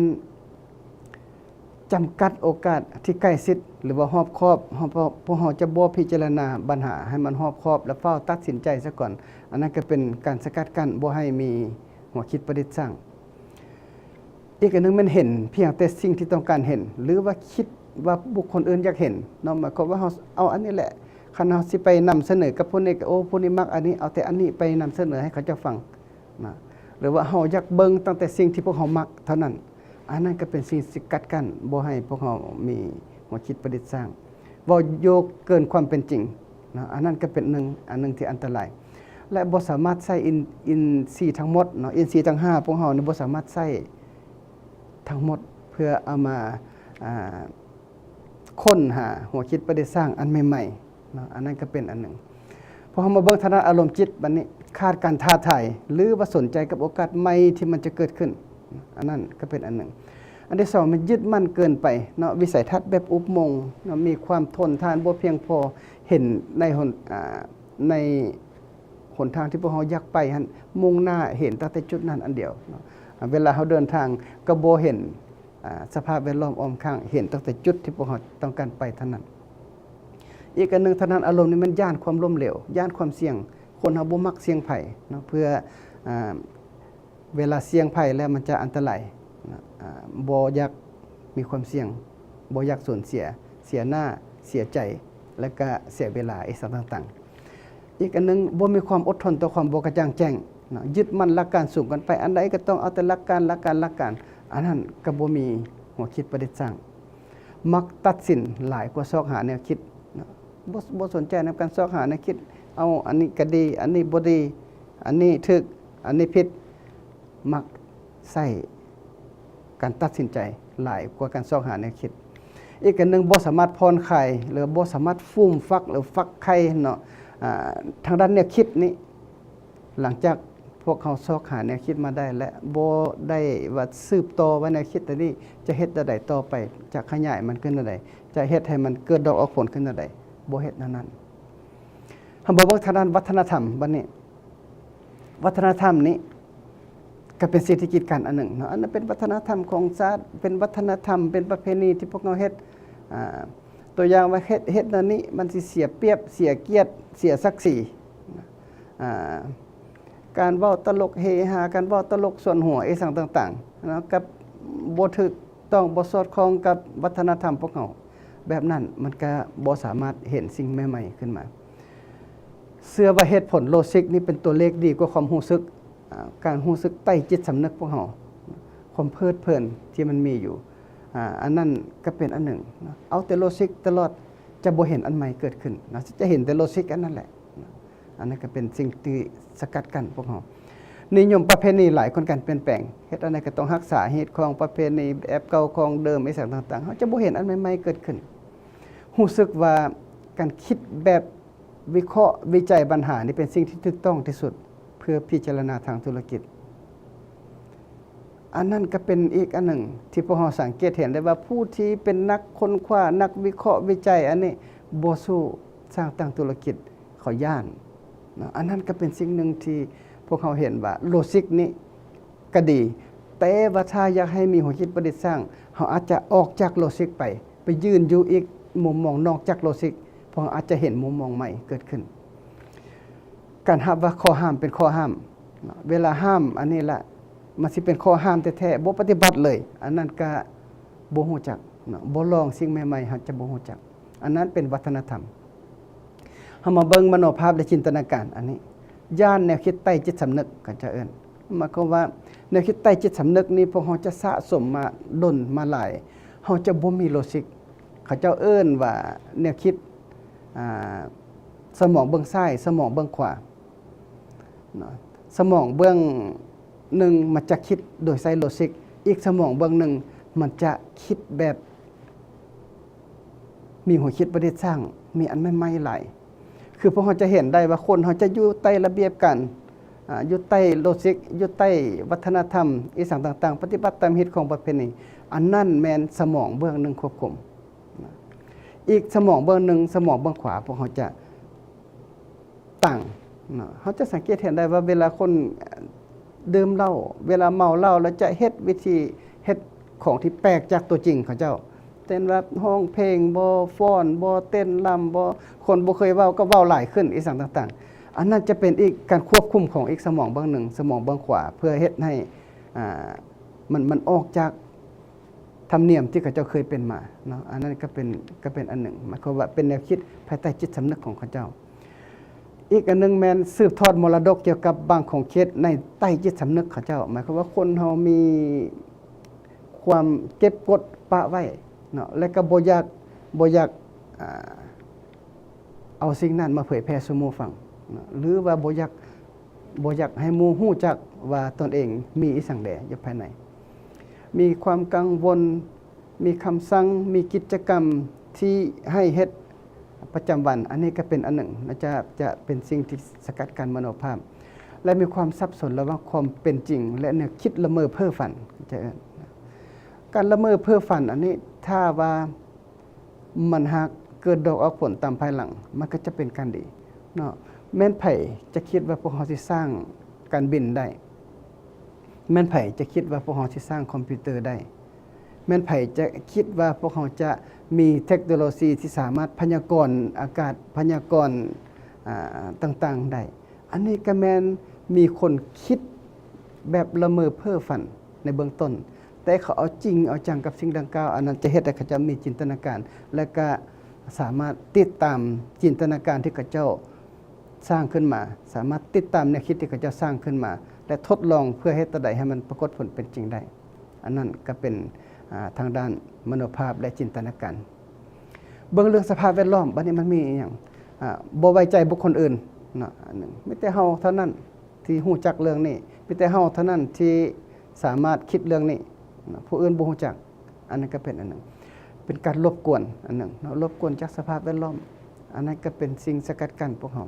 ຈຳກັດໂອກາດທີ່ໃກ້ຊິດ ຫຼືວ່າຮອບຄອບ, ເຮົາ ພວກເຮົາຈະບໍ່ພິຈາລະນາບັນຫາໃຫ້ມັນຮອບຄອບ ແລະ ຟ້າວຕັດສິນໃຈຊະກ່ອນ. ອັນນັ້ນກໍເປັນການສະກັດກັ້ນບໍ່ໃຫ້ມີຫົວຄິດປະດິດສ້າງ. ອີກອັນໜຶ່ງແມ່ນເຫັນພຽງແຕ່ສິ່ງທີ່ຕ້ອງການເຫັນ ຫຼືວ່າຄິດວ່າບຸກຄົນອື່ນຢາກເຫັນເນາະ. ໝາຍຄວາມວ່າເຮົາເອົາອັນນີ້ແຫຼະ, ຄັນເຮົາຊິໄປນຳສະເໜີກັບຜູ້ນີ້ກໍ ໂອ້ ຜູ້ນີ້ມັກອັນນີ້, ເອົາແຕ່ອັນນີ້ໄປນຳສະເໜີໃຫ້ເຂົາເຈົ້າຟັງ. ນະ ຫຼືວ່າເຮົາຢາກເບິ່ງຕັ້ງແຕ່ສິ່ງທີ່ພວກເຮົາມັກເທົ່ານັ້ນ, ອັນນັ້ນກໍເປັນສິ່ງສະກັດກັ້ນບໍ່ໃຫ້ພວກເຮົາມີຫົວຄິດປະດິດສ້າງ, ເວົ້າໂຍກເກີນຄວາມເປັນຈິງນະ. ອັນນັ້ນກໍເປັນໜຶ່ງ ອັນໜຶ່ງທີ່ອັນຕະລາຍ ແລະ ບໍ່ສາມາດໃຊ້ອິນ ອິນຊີທັງໝົດເນາະ, ອິນຊີທັງຫ້າພວກເຮົານີ້ບໍ່ສາມາດໃຊ້ທັງໝົດເພື່ອເອົາມາ ອ່າ ຄົ້ນຫາຫົວຄິດປະດິດສ້າງອັນໃໝ່ໆເນາະ, ອັນນັ້ນກໍເປັນອັນໜຶ່ງ. ພໍເຮົາມາເບິ່ງທາງດ້ານອາລົມຈິດບັດນີ້, ຂາດການທ້າທາຍ ຫຼືວ່າສົນໃຈກັບໂອກາດໃໝ່ທີ່ມັນຈະເກີດຂຶ້ນ, ອັນນັ້ນກໍເປັນອັນໜຶ່ງ. ອັນທີສອງ ແມ່ນຍຶດໝັ້ນເກີນໄປເນາະ, ວິໄສທັດແບບອຸບມົງເນາະ, ມີຄວາມທົນທານບໍ່ພຽງພໍ, ເຫັນໃນຫົນ ອ່າ ໃນຫົນທາງທີ່ພວກເຮົາຢາກໄປຫັ້ນ, ມຸ່ງໜ້າເຫັນຕັ້ງແຕ່ຈຸດນັ້ນອັນດຽວເນາະ. ເວລາເຮົາເດີນທາງກໍບໍ່ເຫັນ ອ່າ ສະພາບແວດລ້ອມອ້ອມຂ້າງ, ເຫັນຕັ້ງແຕ່ຈຸດທີ່ພວກເຮົາຕ້ອງການໄປເທົ່ານັ້ນ. ອີກອັນໜຶ່ງ ທາງດ້ານອາລົມນີ້ ມັນຢ້ານຄວາມລົ້ມເຫຼວ, ຢ້ານຄວາມສ່ຽງ. ຄົນເຮົາບໍ່ມັກສ່ຽງໄພເນາະ, ເພື່ອ ອ່າ ເວລາສ່ຽງໄພແລ້ວມັນຈະອັນຕະລາຍເນາະ, ອ່າ ບໍ່ຢາກມີຄວາມສ່ຽງ, ບໍ່ຢາກສູນເສຍ, ເສຍໜ້າ, ເສຍໃຈ ແລະກະເສຍເວລາອີກສັງຕ່າງໆ. ອີກອັນໜຶ່ງ ບໍ່ມີຄວາມອົດທົນຕໍ່ຄວາມບໍ່ກະຈ່າງແຈ້ງເນາະ, ຍຶດໝັ້ນຫຼັກການສູງເກີນໄປ, ອັນໃດກໍຕ້ອງເອົາແຕ່ຫຼັກການ, ຫຼັກການ, ຫຼັກການ, ອັນນັ້ນກໍບໍ່ມີຫົວຄິດປະດິດສ້າງ. ມັກຕັດສິນຫຼາຍກວ່າຊອກຫາແນວຄິດເນາະ, ບໍ່ ບໍ່ສົນໃຈນຳການຊອກຫາແນວຄິດ, ເອົາອັນນີ້ກໍດີ, ອັນນີ້ບໍ່ດີ, ອັນນີ້ຖືກ, ອັນນີ້ຜິດ, ມັກໃຊ້ການຕັດສິນໃຈຫຼາຍກວ່າການຊອກຫາແນວຄິດ. ອີກອັນໜຶ່ງ ບໍ່ສາມາດຜ່ອນຄາຍ ຫຼື ບໍ່ສາມາດຟູມຟັກ ຫຼື ຟັກໄຂ່ເນາະ, ອ່າ ທາງດ້ານແນວຄິດນີ້ ຫຼັງຈາກພວກເຮົາຊອກຫາແນວຄິດມາໄດ້ ແລະ ບໍ່ໄດ້ວ່າສືບຕໍ່ວ່າແນວຄິດຕົວນີ້ຈະເຮັດແນວໃດຕໍ່ໄປ, ຈະຂະຫຍາຍມັນຂຶ້ນແນວໃດ, ຈະເຮັດໃຫ້ມັນເກີດດອກອອກຜົນຂຶ້ນແນວໃດ, ບໍ່ເຮັດແນວນັ້ນ. ເຮົາມາເບິ່ງທາງດ້ານວັດທະນະທຳບັດນີ້. ວັດທະນະທຳນີ້ກໍເປັນສິ່ງທີ່ກີດກັ້ນອັນໜຶ່ງເນາະ, ອັນນັ້ນເປັນວັດທະນະທຳຂອງຊາດ, ເປັນວັດທະນະທຳ, ເປັນປະເພນີທີ່ພວກເຮົາເຮັດ. ອ່າ ຕົວຢ່າງວ່າເຮັດ, ເຮັດແນວນີ້ມັນຊິເສຍປຽບ, ເສຍກຽດ, ເສຍສັກສີ. ອ່າ ການເວົ້າຕະຫຼົກເຮຮາ, ການເວົ້າຕະຫຼົກສ່ວນຫົວ ອີ່ສັງຕ່າງໆເນາະ, ກັບບໍ່ຖືກຕ້ອງ, ບໍ່ສອດຄ່ອງກັບວັດທະນະທຳພວກເຮົາ, ແບບນັ້ນມັນກະບໍ່ສາມາດເຫັນສິ່ງໃໝ່ໆຂຶ້ນມາ. ເຊື່ອວ່າເຫດຜົນໂລຊິກນີ້ເປັນຕົວເລກດີກວ່າຄວາມຮູ້ສຶກ, ອາ ການຮູ້ສຶກໃຕ້ຈິດສຳນຶກພວກເຮົາ, ຄວາມເພີດເພີນທີ່ມັນມີຢູ່, ອາ ອັນນັ້ນກໍເປັນອັນໜຶ່ງ. ເອົາແຕ່ໂລຊິກຕະຫຼອດ ຈະບໍ່ເຫັນອັນໃໝ່ເກີດຂຶ້ນນະ, ຈະເຫັນແຕ່ໂລຊິກອັນນັ້ນແຫຼະ. ອັນນັ້ນກໍເປັນສິ່ງທີ່ສະກັດກັ້ນພວກເຮົາ. ນິຍົມປະເພນີຫຼາຍກວ່າການປ່ຽນແປງ, ເຮັດອັນໃດກໍຕ້ອງຮັກສາຮີດຄອງປະເພນີແບບເກົ່າຄອງເດີມ ອີ່ສັງຕ່າງໆ, ເຮົາຈະບໍ່ເຫັນອັນໃໝ່ໆເກີດຂຶ້ນ. ຮູ້ສຶກວ່າການຄິດແບບວິເຄາະວິໄຈບັນຫານີ້ເປັນສິ່ງທີ່ຖືກຕ້ອງທີ່ສຸດເພື່ອພິຈາລະນາທາງທຸລະກິດ. ອັນນັ້ນກໍເປັນອີກອັນໜຶ່ງທີ່ພວກເຮົາສັງເກດເຫັນໄດ້ວ່າ ຜູ້ທີ່ເປັນນັກຄົ້ນຄວ້າ, ນັກວິເຄາະວິໄຈອັນນີ້ ບໍ່ສູ້ຊ່າງຕັ້ງທຸລະກິດ, ເຂົາຢ້ານເນາະ. ອັນນັ້ນກໍເປັນສິ່ງໜຶ່ງທີ່ພວກເຮົາເຫັນວ່າໂລຊິກນີ້ກໍດີ, ແຕ່ວ່າຖ້າຢາກໃຫ້ມີຫົວຄິດປະດິດສ້າງ, ເຮົາອາດຈະອອກຈາກໂລຊິກໄປ, ໄປຢືນຢູ່ອີກມຸມມອງນອກຈາກໂລຊິກ, ພວກເຮົາອາດຈະເຫັນມຸມມອງໃໝ່ເກີດຂຶ້ນ. ການຮັບວ່າຂໍ້ຫ້າມເປັນຂໍ້ຫ້າມເນາະ, ເວລາຫ້າມອັນນີ້ລະ ມັນຊິເປັນຂໍ້ຫ້າມແທ້ໆ, ບໍ່ປະຕິບັດເລີຍ, ອັນນັ້ນກະບໍ່ຮູ້ຈັກເນາະ, ບໍ່ລອງສິ່ງໃໝ່ໆ ເຮົາຈະບໍ່ຮູ້ຈັກ. ອັນນັ້ນເປັນວັດທະນະທຳ. ເຮົາມາເບິ່ງມະໂນພາບ ແລະ ຈິນຕະນາການ, ອັນນີ້ຢ້ານແນວຄິດໃຕ້ຈິດສຳນຶກ ເຂົາເຈົ້າເອີ້ນ. ໝາຍຄວາມວ່າແນວຄິດໃຕ້ຈິດສຳນຶກນີ້ ພວກເຮົາຈະສະສົມມາດົນມາຫຼາຍ, ເຮົາຈະບໍ່ມີໂລຊິກ. ເຂົາເຈົ້າເອີ້ນວ່າແນວຄິດ ອ່າ ສະໝອງເບື້ອງຊ້າຍ, ສະໝອງເບື້ອງຂວາເນາະ. ສະໝອງເບື້ອງໜຶ່ງມັນຈະຄິດໂດຍໃຊ້ໂລຊິກ, ອີກສະໝອງເບື້ອງໜຶ່ງມັນຈະຄິດແບບມີຫົວຄິດປະດິດສ້າງ, ມີອັນໃໝ່ໆຫຼາຍ. ຄືພວກເຮົາຈະເຫັນໄດ້ວ່າຄົນເຮົາຈະຢູ່ໃຕ້ລະບຽບການ, ອາ ຢູ່ໃຕ້ໂລຊິກ, ຢູ່ໃຕ້ວັດທະນະທຳ ອີ່ສັງຕ່າງໆ, ປະຕິບັດຕາມຮີດຄອງປະເພນີ. ອັນນັ້ນແມ່ນສະໝອງເບື້ອງໜຶ່ງຄວບຄຸມ. ອີກສະໝອງເບື້ອງໜຶ່ງ, ສະໝອງເບື້ອງຂວາ, ພວກເຮົາຈະຕ່າງເນາະ. ເຮົາຈະສັງເກດເຫັນໄດ້ວ່າເວລາຄົນດື່ມເຫຼົ້າ, ເວລາເມົາເຫຼົ້າແລ້ວຈະເຮັດວິທີເຮັດຂອງທີ່ແປກຈາກຕົວຈິງເຂົາເຈົ້າ, ເຊັ່ນວ່າຮ້ອງເພງບໍ, ຟ້ອນບໍ, ເຕັ້ນລຳບໍ, ຄົນບໍ່ເຄີຍເວົ້າກໍເວົ້າຫຼາຍຂຶ້ນ, ອີ່ສັງຕ່າງໆ. ອັນນັ້ນຈະເປັນອີກການຄວບຄຸມຂອງອີກສະໝອງເບື້ອງໜຶ່ງ, ສະໝອງເບື້ອງຂວາ, ເພື່ອເຮັດໃຫ້ ອ່າ ມັນ, ມັນອອກຈາກ ທຳນຽມທີ່ເຂົາເຈົ້າເຄີຍເປັນມາເນາະ. ອັນນັ້ນກໍເປັນ, ກໍເປັນອັນໜຶ່ງ, ໝາຍຄວາມວ່າເປັນແນວຄິດພາຍໃຕ້ຈິດສຳນຶກຂອງເຂົາເຈົ້າ. ອີກອັນໜຶ່ງແມ່ນສືບທອດມໍລະດົກກ່ຽວກັບບາງຂົງເຂດໃນໃຕ້ຈິດສຳນຶກເຂົາເຈົ້າ, ໝາຍຄວາມວ່າຄົນເຮົາມີຄວາມເກັບກົດປະໄວ້ເນາະ, ແລະກໍບໍ່ຢາກ, ບໍ່ຢາກ, ອ່າ ເອົາສິ່ງນັ້ນມາເຜີຍແຜ່ສູ່ໝູ່ຟັງເນາະ, ຫຼືວ່າບໍ່ຢາກ, ບໍ່ຢາກໃຫ້ໝູ່ຮູ້ຈັກວ່າຕົນເອງມີອີ່ສັງແດ່ຢູ່ພາຍໃນ. ມີຄວາມກັງວົນ, ມີຄຳສັ່ງ, ມີກິດຈະກຳທີ່ໃຫ້ເຮັດປະຈຳວັນ, ອັນນີ້ກໍເປັນອັນໜຶ່ງນະ, ຈະ, ຈະເປັນສິ່ງທີ່ສະກັດກັ້ນມະໂນພາບ ແລະ ມີຄວາມສັບສົນລະຫວ່າງຄວາມເປັນຈິງ ແລະ ແນວຄິດລະເມີເພ້ຝັນ, ຈະເອີ້ນ. ການລະເມີເພ້ຝັນອັນນີ້ ຖ້າວ່າ ມັນຫາກເກີດດອກອອກຜົນຕາມພາຍຫຼັງ, ມັນກໍຈະເປັນການດີເນາະ. ແມ່ນໃຜຈະຄິດວ່າພວກເຮົາຊິສ້າງການບິນໄດ້? ແມ່ນໃຜຈະຄິດວ່າພວກເຮົາຊິສ້າງຄອມພິວເຕີໄດ້? ແມ່ນໃຜຈະຄິດວ່າພວກເຮົາຈະມີເທັກໂນໂລຊີທີ່ສາມາດພະຍາກອນອາກາດ, ພະຍາກອນ, ອາ, ຕ່າງໆໄດ້? ອັນນີ້ກໍແມ່ນມີຄົນຄິດແບບລະເມີເພ້ຝັນໃນເບື້ອງຕົ້ນ, ແຕ່ເຂົາເອົາຈິງເອົາຈັງກັບສິ່ງດັ່ງກ່າວ, ອັນນັ້ນຈະເຮັດໃຫ້ເຂົາເຈົ້າມີຈິນຕະນາການ ແລະ ກະສາມາດຕິດຕາມຈິນຕະນາການທີ່ເຂົາເຈົ້າ ສ້າງຂຶ້ນມາ, ສາມາດຕິດຕາມແນວຄິດທີ່ເຂົາເຈົ້າສ້າງຂຶ້ນມາ ແລະ ທົດລອງເພື່ອເຮັດແນວໃດໃຫ້ມັນປາກົດຜົນເປັນຈິງໄດ້. ອັນນັ້ນກໍເປັນ, ອາ, ທາງດ້ານມະໂນພາບ ແລະ ຈິນຕະນາການ. ເບິ່ງເລື່ອງສະພາບແວດລ້ອມ, ບັດນີ້ມັນມີອີ່ຫຍັງ? ອາ, ບໍ່ໄວ້ໃຈບຸກຄົນອື່ນເນາະ, ອັນໜຶ່ງ. ມີແຕ່ເຮົາເທົ່ານັ້ນທີ່ຮູ້ຈັກເລື່ອງນີ້, ມີແຕ່ເຮົາເທົ່ານັ້ນທີ່ສາມາດຄິດເລື່ອງນີ້ເນາະ, ຜູ້ອື່ນບໍ່ຮູ້ຈັກ. ອັນນັ້ນກໍເປັນອັນໜຶ່ງ, ເປັນການລົບກວນອັນໜຶ່ງເນາະ, ລົບກວນຈາກສະພາບແວດລ້ອມ, ອັນນັ້ນກໍເປັນສິ່ງສະກັດກັ້ນພວກເຮົາ.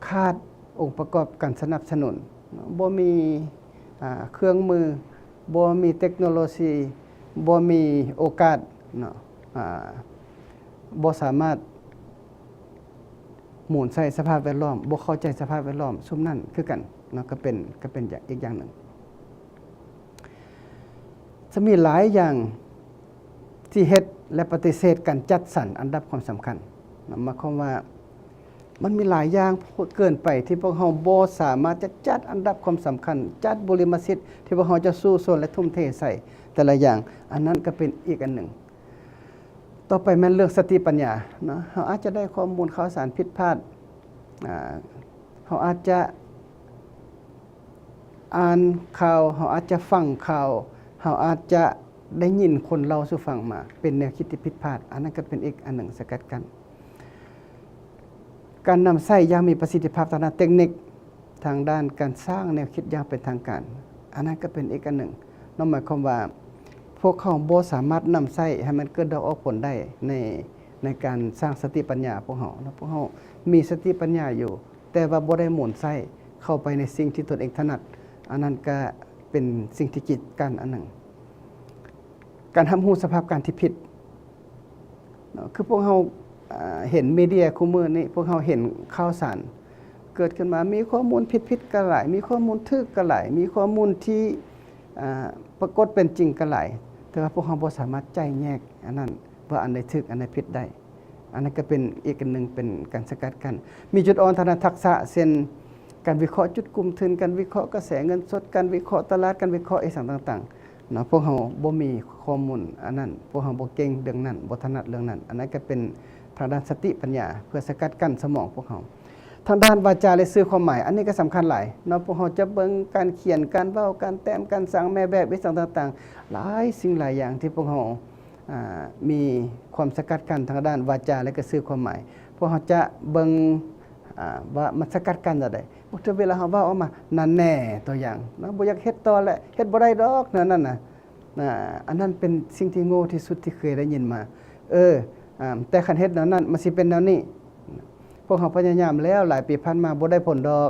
ຂາດອົງປະກອບການສະໜັບສະໜູນເນາະ, ບໍ່ມີ, ອາ, ເຄື່ອງມື, ບໍ່ມີເຕັກໂນໂລຊີ, ບໍ່ມີໂອກາດເນາະ, ອາ, ບໍ່ສາມາດ ໝູນໃສ່ສະພາບແວດລ້ອມ, ບໍ່ເຂົ້າໃຈສະພາບແວດລ້ອມຊຸມນັ້ນຄືກັນເນາະ, ກໍເປັນ, ກໍເປັນຢ່າງ, ອີກຢ່າງໜຶ່ງ. ຈະມີຫຼາຍຢ່າງທີ່ເຮັດ ແລະ ປະຕິເສດການຈັດສັນອັນດັບຄວາມສຳຄັນເນາະ, ໝາຍຄວາມວ່າມັນມີຫຼາຍຢ່າງເກີນໄປທີ່ພວກເຮົາບໍ່ສາມາດຈະຈັດອັນດັບຄວາມສຳຄັນ, ຈັດບຸລິມະສິດທີ່ພວກເຮົາຈະສູ້ຊົນ ແລະ ທຸ່ມເທໃສ່ແຕ່ລະຢ່າງ, ອັນນັ້ນກໍເປັນອີກອັນໜຶ່ງ. ຕໍ່ໄປແມ່ນເລື່ອງສະຕິປັນຍາເນາະ, ເຮົາອາດຈະໄດ້ຂໍ້ມູນຂ່າວສານຜິດພາດ, ອາ, ເຮົາອາດຈະອ່ານຂ່າວ, ເຮົາອາດຈະຟັງຂ່າວ, ເຮົາອາດຈະໄດ້ຍິນຄົນເລົ່າສູ່ຟັງມາ, ເປັນແນວຄິດທີ່ຜິດພາດ, ອັນນັ້ນກໍເປັນອີກອັນໜຶ່ງສະກັດກັ້ນ. ການນຳໃຊ້ຢ່າງມີປະສິດທິພາບທາງດ້ານເຕັກນິກ, ທາງດ້ານການສ້າງແນວຄິດຢ່າງເປັນທາງການ, ອັນນັ້ນກໍເປັນອີກອັນໜຶ່ງເນາະ, ໝາຍຄວາມວ່າພວກເຮົາບໍ່ສາມາດນຳໃຊ້ໃຫ້ມັນເກີດດອກອອກຜົນໄດ້ໃນ, ໃນການສ້າງສະຕິປັນຍາພວກເຮົາເນາະ. ພວກເຮົາມີສະຕິປັນຍາຢູ່, ແຕ່ວ່າບໍ່ໄດ້ໝູນໃຊ້ເຂົ້າໄປໃນສິ່ງທີ່ຕົນເອງຖະໜັດ, ອັນນັ້ນກໍເປັນສິ່ງທີ່ກີດກັ້ນອັນໜຶ່ງ. ການຮັບຮູ້ສະພາບການທີ່ຜິດ ເນາະ, ຄືພວກເຮົາ, ອາ, ເຫັນມີເດຍຄູ່ມື້ນີ້, ພວກເຮົາເຫັນຂ່າວສານເກີດຂຶ້ນມາ, ມີຂໍ້ມູນຜິດໆກໍຫຼາຍ, ມີຂໍ້ມູນຖືກກໍຫຼາຍ, ມີຂໍ້ມູນທີ່, ອາ, ປາກົດເປັນຈິງກໍຫຼາຍ, ແຕ່ວ່າພວກເຮົາບໍ່ສາມາດໄຈ້ແຍກອັນນັ້ນ ວ່າອັນໃດຖືກ ອັນໃດຜິດໄດ້. ອັນນັ້ນກໍເປັນອີກອັນໜຶ່ງ ເປັນການສະກັດກັ້ນ. ມີຈຸດອ່ອນທາງດ້ານທັກສະ ເຊັ່ນ ການວິເຄາະຈຸດກຸ່ມທຶນ, ການວິເຄາະກະແສເງິນສົດ, ການວິເຄາະຕະຫຼາດ, ການວິເຄາະອີ່ຫຍັງຕ່າງໆ ເນາະ, ພວກເຮົາບໍ່ມີຂໍ້ມູນອັນນັ້ນ, ພວກເຮົາບໍ່ເກັ່ງເລື່ອງນັ້ນ, ບໍ່ຖະໜັດເລື່ອງນັ້ນ, ອັນນັ້ນກໍເປັນທາງດ້ານສະຕິປັນຍາ ເພື່ອສະກັດກັ້ນສະໝອງພວກເຮົາ. ທາງດ້ານວາຈາ ແລະ ສື່ຄວາມໝາຍ, ອັນນີ້ກໍສຳຄັນຫຼາຍເນາະ, ພວກເຮົາຈະເບິ່ງການຂຽນ, ການເວົ້າ, ການແຕ້ມ, ການສ້າງແມ່ແບບ, ອີ່ຫຍັງຕ່າງໆ, ຫຼາຍສິ່ງຫຼາຍຢ່າງທີ່ພວກເຮົາ, ອາ, ມີຄວາມສະກັດກັ້ນທາງດ້ານວາຈາ ແລະ ກໍສື່ຄວາມໝາຍ. ພວກເຮົາຈະເບິ່ງ, ອາ, ວ່າມັນສະກັດກັ້ນແນວໃດ. ບາງເທື່ອເວລາເຮົາເວົ້າອອກມາ, ນັ້ນແນ່, ຕົວຢ່າງເນາະ, ບໍ່ຢາກເຮັດຕໍ່ແຫຼະ, ເຮັດບໍ່ໄດ້ດອກ ແນວນັ້ນນະ. ອາ, ອັນນັ້ນເປັນສິ່ງທີ່ໂງ່ທີ່ສຸດທີ່ເຄີຍໄດ້ຍິນມາ. ເອີ, ອາ, ແຕ່ຄັນເຮັດແນວນັ້ນ ມັນຊິເປັນແນວນີ້. ພວກເຮົາພະຍາຍາມແລ້ວ ຫຼາຍປີຜ່ານມາບໍ່ໄດ້ຜົນດອກ.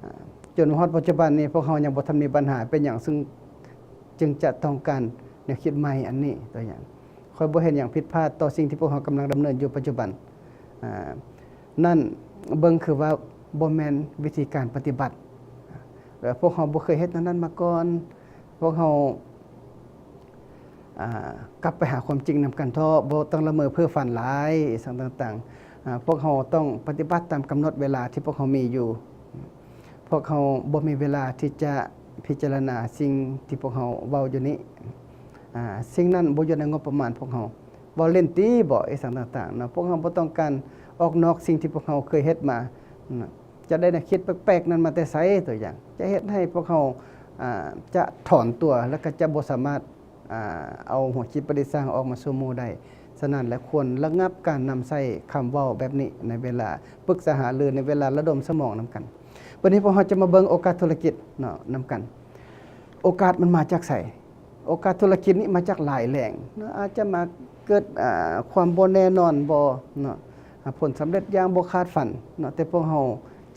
ອາ, ຈົນມາຮອດປັດຈຸບັນນີ້ ພວກເຮົາຍັງບໍ່ທັນມີບັນຫາ. ເປັນຫຍັງເຊິ່ງ, ຈຶ່ງຈະຕ້ອງການແນວຄິດໃໝ່ອັນນີ້? ຕົວຢ່າງ, ຂ້ອຍບໍ່ເຫັນຫຍັງຜິດພາດຕໍ່ສິ່ງທີ່ພວກເຮົາກຳລັງດຳເນີນຢູ່ປັດຈຸບັນ. ອາ, ນັ້ນເບິ່ງຄືວ່າບໍ່ແມ່ນວິທີການປະຕິບັດ. ແລະ ພວກເຮົາບໍ່ເຄີຍເຮັດແນວນັ້ນມາກ່ອນ. ພວກເຮົາ, ອາ, ກັບໄປຫາຄວາມຈິງນຳກັນເຖາະ, ບໍ່ຕ້ອງລະເມີເພ້ຝັນຫຼາຍ, ອີ່ຫຍັງຕ່າງໆ. ອາ, ພວກເຮົາຕ້ອງປະຕິບັດຕາມກຳນົດເວລາທີ່ພວກເຮົາມີຢູ່. ພວກເຮົາບໍ່ມີເວລາທີ່ຈະພິຈາລະນາສິ່ງທີ່ພວກເຮົາເວົ້າຢູ່ນີ້. ອາ, ສິ່ງນັ້ນບໍ່ຢູ່ໃນງົບປະມານພວກເຮົາ. ເວົ້າຫຼິ້ນຕິບໍ? ອີ່ຫຍັງຕ່າງໆເນາະ. ພວກເຮົາບໍ່ຕ້ອງການອອກນອກສິ່ງທີ່ພວກເຮົາເຄີຍເຮັດມານະ. ຈະໄດ້ແນວຄິດແປກໆນັ້ນມາແຕ່ໃສ? ຕົວຢ່າງ, ຈະເຮັດໃຫ້ພວກເຮົາ, ອາ, ຈະຖອນຕົວ ແລ້ວກໍຈະບໍ່ສາມາດ, ອາ, ເອົາຫົວຄິດປະດິດສ້າງອອກມາສູ່ໝູ່ໄດ້. ສະນັ້ນແຫຼະ ຄວນລະງັບການນຳໃຊ້ຄຳເວົ້າແບບນີ້ໃນເວລາປຶກສາຫາລື, ໃນເວລາລະດົມສະໝອງນຳກັນ. ບັດນີ້ພວກເຮົາຈະມາເບິ່ງໂອກາດທຸລະກິດເນາະ, ນຳກັນ. ໂອກາດມັນມາຈາກໃສ? ໂອກາດທຸລະກິດນີ້ມາຈາກຫຼາຍແຫຼ່ງເນາະ, ອາດຈະມາເກີດ, ອາ, ຄວາມບໍ່ແນ່ນອນບໍເນາະ, ອາ, ຜົນສຳເລັດຢ່າງບໍ່ຄາດຝັນເນາະ, ແຕ່ພວກເຮົາ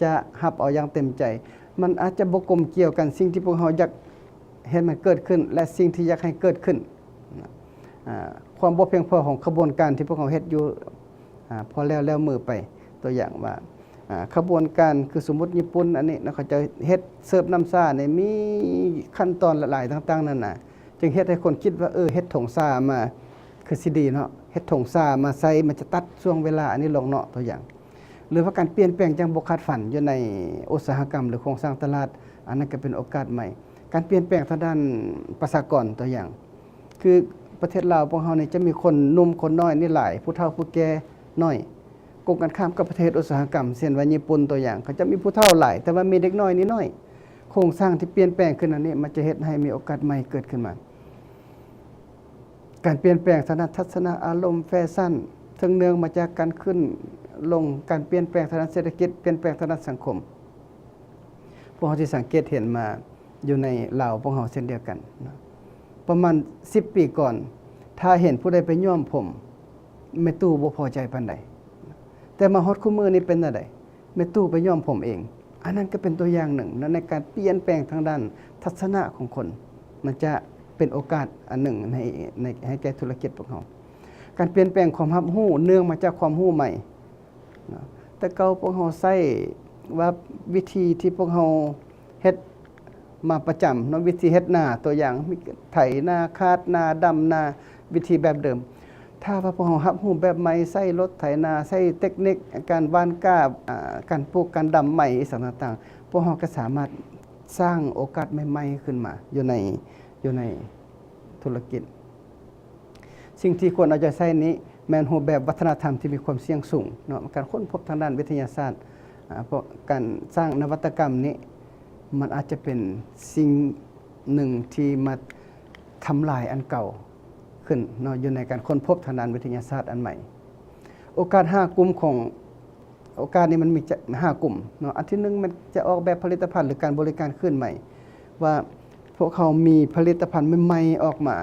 ຈະຮັບເອົາຢ່າງເຕັມໃຈ. ມັນອາດຈະບໍ່ກົມກ່ຽວກັນ, ສິ່ງທີ່ພວກເຮົາຢາກເຮັດໃຫ້ເກີດຂຶ້ນ ແລະ ສິ່ງທີ່ຢາກໃຫ້ເກີດຂຶ້ນເນາະ, ອາ, ຄວາມບໍ່ພຽງພໍຂອງຂະບວນການທີ່ພວກເຮົາເຮັດຢູ່, ອາ, ພໍແລ້ວແລ້ວມືໄປ. ຕົວຢ່າງວ່າ, ອາ, ຂະບວນການ ຄືສົມມຸດຍີ່ປຸ່ນອັນນີ້ເນາະ, ເຂົາເຈົ້າເຮັດເສີບນ້ຳຊານີ້ ມີຂັ້ນຕອນຫຼາຍໆຕ່າງໆນານາ. ຈຶ່ງເຮັດໃຫ້ຄົນຄິດວ່າ ເອີ ເຮັດຖົງສາມາຄືຊິດີເນາະ, ເຮັດຖົງສາມາໃຊ້ ມັນຈະຕັດຊ່ວງເວລາອັນນີ້ລົງເນາະ ຕົວຢ່າງ. ຫຼືວ່າການປ່ຽນແປງຢ່າງບໍ່ຄາດຝັນຢູ່ໃນອຸດສາຫະກຳ ຫຼືໂຄງສ້າງຕະຫຼາດ, ອັນນັ້ນກໍເປັນໂອກາດໃໝ່. ການປ່ຽນແປງທາງດ້ານປະຊາກອນ ຕົວຢ່າງ ຄືປະເທດລາວພວກເຮົານີ້ຈະມີຄົນໜຸ່ມຄົນນ້ອຍນີ້ຫຼາຍ, ຜູ້ເຖົ້າຜູ້ແກ່ໜ້ອຍ. ກົງກັນຂ້າມກັບປະເທດອຸດສາຫະກຳ ເຊັ່ນວ່າຍີ່ປຸ່ນຕົວຢ່າງ, ເຂົາຈະມີຜູ້ເຖົ້າຫຼາຍ ແຕ່ວ່າມີເດັກນ້ອຍນີ້ໜ້ອຍ. ໂຄງສ້າງທີ່ປ່ຽນແປງຂຶ້ນອັນນີ້ ມັນຈະເຮັດໃຫ້ມີໂອກາດໃໝ່ເກີດຂຶ້ນມາ. ການປ່ຽນແປງທາງດ້ານທັດສະນະອາລົມ, ແຟຊັນ, ເຊິ່ງເນື່ອງມາຈາກການຂຶ້ນລົງ, ການປ່ຽນແປງທາງດ້ານເສດຖະກິດ, ປ່ຽນແປງທາງດ້ານສັງຄົມ. ພວກເຮົາຊິສັງເກດເຫັນມາຢູ່ໃນລາວພວກເຮົາເຊັ່ນດຽວກັນເນາະ. ປະມານສິບປີກ່ອນ ຖ້າເຫັນຜູ້ໃດໄປຍ້ອມຜົມ ແມ່ຕູ້ບໍ່ພໍໃຈປານໃດ. ແຕ່ມາຮອດຄູ່ມື້ນີ້ເປັນແນວໃດ? ແມ່ຕູ້ໄປຍ້ອມຜົມເອງ. ອັນນັ້ນກໍເປັນຕົວຢ່າງໜຶ່ງເນາະ ໃນການປ່ຽນແປງທາງດ້ານທັດສະນະຂອງຄົນ. ມັນຈະເປັນໂອກາດອັນໜຶ່ງໃນ ໃນ ໃຫ້ແກ່ທຸລະກິດພວກເຮົາ. ການປ່ຽນແປງຄວາມຮັບຮູ້ເນື່ອງມາຈາກຄວາມຮູ້ໃໝ່. ເນາະ ແຕ່ເກົ່າພວກເຮົາໃຊ້ວ່າວິທີທີ່ພວກເຮົາເຮັດມາປະຈຳເນາະ, ວິທີເຮັດນາ ຕົວຢ່າງ ມີໄຖນາ, ຄາດນາ, ດຳນາ, ວິທີແບບເດີມ. ຖ້າວ່າພວກເຮົາຮັບຮູ້ແບບໃໝ່, ໃຊ້ລົດໄຖນາ, ໃຊ້ເຕັກນິກການຫວ່ານກ້າ, ອາ, ການປູກ, ການດຳໃໝ່ ອີ່ຫຍັງຕ່າງໆ, ພວກເຮົາກໍສາມາດສ້າງໂອກາດໃໝ່ໆຂຶ້ນມາຢູ່ໃນ, ຢູ່ໃນທຸລະກິດ. ສິ່ງທີ່ຄວນເອົາໃຈໃສ່ນີ້ແມ່ນຮູບແບບວັດທະນະທຳທີ່ມີຄວາມສ່ຽງສູງເນາະ, ການຄົ້ນພົບທາງດ້ານວິທະຍາສາດ, ອາ, ເພາະການສ້າງນະວັດຕະກຳນີ້ ມັນອາດຈະເປັນສິ່ງໜຶ່ງທີ່ມາທຳລາຍອັນເກົ່າຂຶ້ນເນາະ, ຢູ່ໃນການຄົ້ນພົບທາງດ້ານວິທະຍາສາດອັນໃໝ່. ໂອກາດຫ້າກຸ່ມຂອງ ໂອກາດນີ້ມັນມີຈະ ຫ້າກຸ່ມເນາະ. ອັນທີໜຶ່ງແມ່ນຈະອອກແບບຜະລິດຕະພັນ ຫຼື ການບໍລິການຄືນໃໝ່ ວ່າພວກເຮົາມີຜະລິດຕະພັນໃໝ່ໆອອກມາ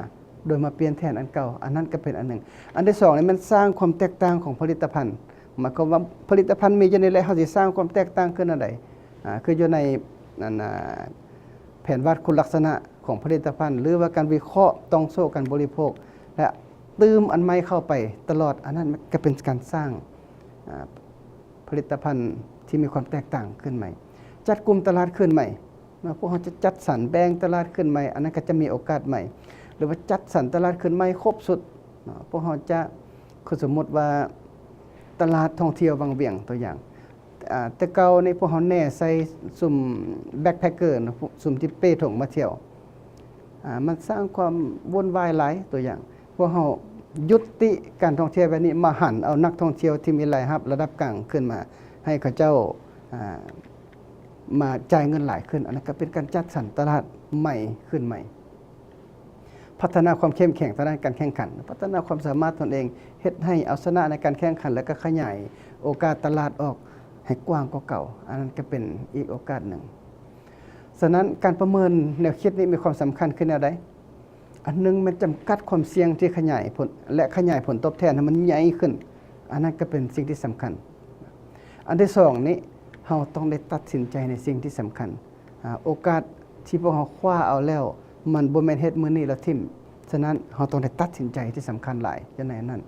ໂດຍມາປ່ຽນແທນອັນເກົ່າ, ອັນນັ້ນກໍເປັນອັນໜຶ່ງ. ອັນທີສອງນີ້ແມ່ນສ້າງຄວາມແຕກຕ່າງຂອງຜະລິດຕະພັນ, ໝາຍຄວາມວ່າຜະລິດຕະພັນມີຢູ່ນີ້ແຫຼະ ເຮົາຊິສ້າງຄວາມແຕກຕ່າງຂຶ້ນອັນໃດ? ອາ ຄືຢູ່ໃນ ອັນ ອາ ແຜນວາດຄຸນລັກສະນະຂອງຜະລິດຕະພັນ ຫຼືວ່າການວິເຄາະຕ່ອງໂສ້ການບໍລິໂພກ ແລະ ຕື່ມອັນໃໝ່ເຂົ້າໄປຕະຫຼອດ, ອັນນັ້ນກໍເປັນການສ້າງ ອາ ຜະລິດຕະພັນທີ່ມີຄວາມແຕກຕ່າງຂຶ້ນໃໝ່. ຈັດກຸ່ມຕະຫຼາດຄືນໃໝ່ເນາະ, ພວກເຮົາຈະຈັດສັນແບ່ງຕະຫຼາດຄືນໃໝ່, ອັນນັ້ນກໍຈະມີໂອກາດໃໝ່ ຫຼືວ່າຈັດສັນຕະຫຼາດຄືນໃໝ່ຄົບຊຸດເນາະ. ພວກເຮົາຈະ ຄືສົມມຸດວ່າຕະຫຼາດທ່ອງທ່ຽວວັງວຽງ ຕົວຢ່າງ ອາ ແຕ່ເກົ່ານີ້ພວກເຮົາແນໃສ່ຊຸມແບັກແພັກເກີເນາະ, ຊຸມທີ່ເປ້ຖົງມາທ່ຽວ ອາ ມັນສ້າງຄວາມວຸ່ນວາຍຫຼາຍ. ຕົວຢ່າງ ພວກເຮົາຍຸຕິການທ່ອງທ່ຽວແບບນີ້ ມາຫັນເອົານັກທ່ອງທ່ຽວທີ່ມີລາຍຮັບລະດັບກາງຂຶ້ນມາ ໃຫ້ເຂົາເຈົ້າ ອາ ມາຈ່າຍເງິນຫຼາຍຂຶ້ນ, ອັນນັ້ນກໍເປັນການຈັດສັນຕະຫຼາດໃໝ່ຂຶ້ນໃໝ່. ພັດທະນາຄວາມເຂັ້ມແຂງທາງດ້ານການແຂ່ງຂັນ, ພັດທະນາຄວາມສາມາດຕົນເອງ, ເຮັດໃຫ້ເອົາຊະນະໃນການແຂ່ງຂັນ ແລະ ກໍຂະຫຍາຍໂອກາດຕະຫຼາດອອກໃຫ້ກວ້າງກວ່າເກົ່າ, ອັນນັ້ນກໍເປັນອີກໂອກາດໜຶ່ງ. ສະນັ້ນ ການປະເມີນແນວຄິດນີ້ມີຄວາມສຳຄັນຄືແນວໃດ? ອັນໜຶ່ງແມ່ນຈຳກັດຄວາມສ່ຽງທີ່ຂະຫຍາຍຜົນ ແລະ ຂະຫຍາຍຜົນຕອບແທນໃຫ້ມັນໃຫຍ່ຂຶ້ນ, ອັນນັ້ນກໍເປັນສິ່ງທີ່ສຳຄັນ. ອັນທີສອງນີ້ ເຮົາຕ້ອງໄດ້ຕັດສິນໃຈໃນສິ່ງທີ່ສຳຄັນ. ອາ ໂອກາດທີ່ພວກເຮົາຄວ້າເອົາແລ້ວ ມັນບໍ່ແມ່ນເຮັດມື້ນີ້ແລ້ວຖິ້ມ. ສະນັ້ນ ເຮົາຕ້ອງໄດ້ຕັດສິນໃຈທີ່ສຳຄັນຫຼາຍຢູ່ໃນນັ້ນ.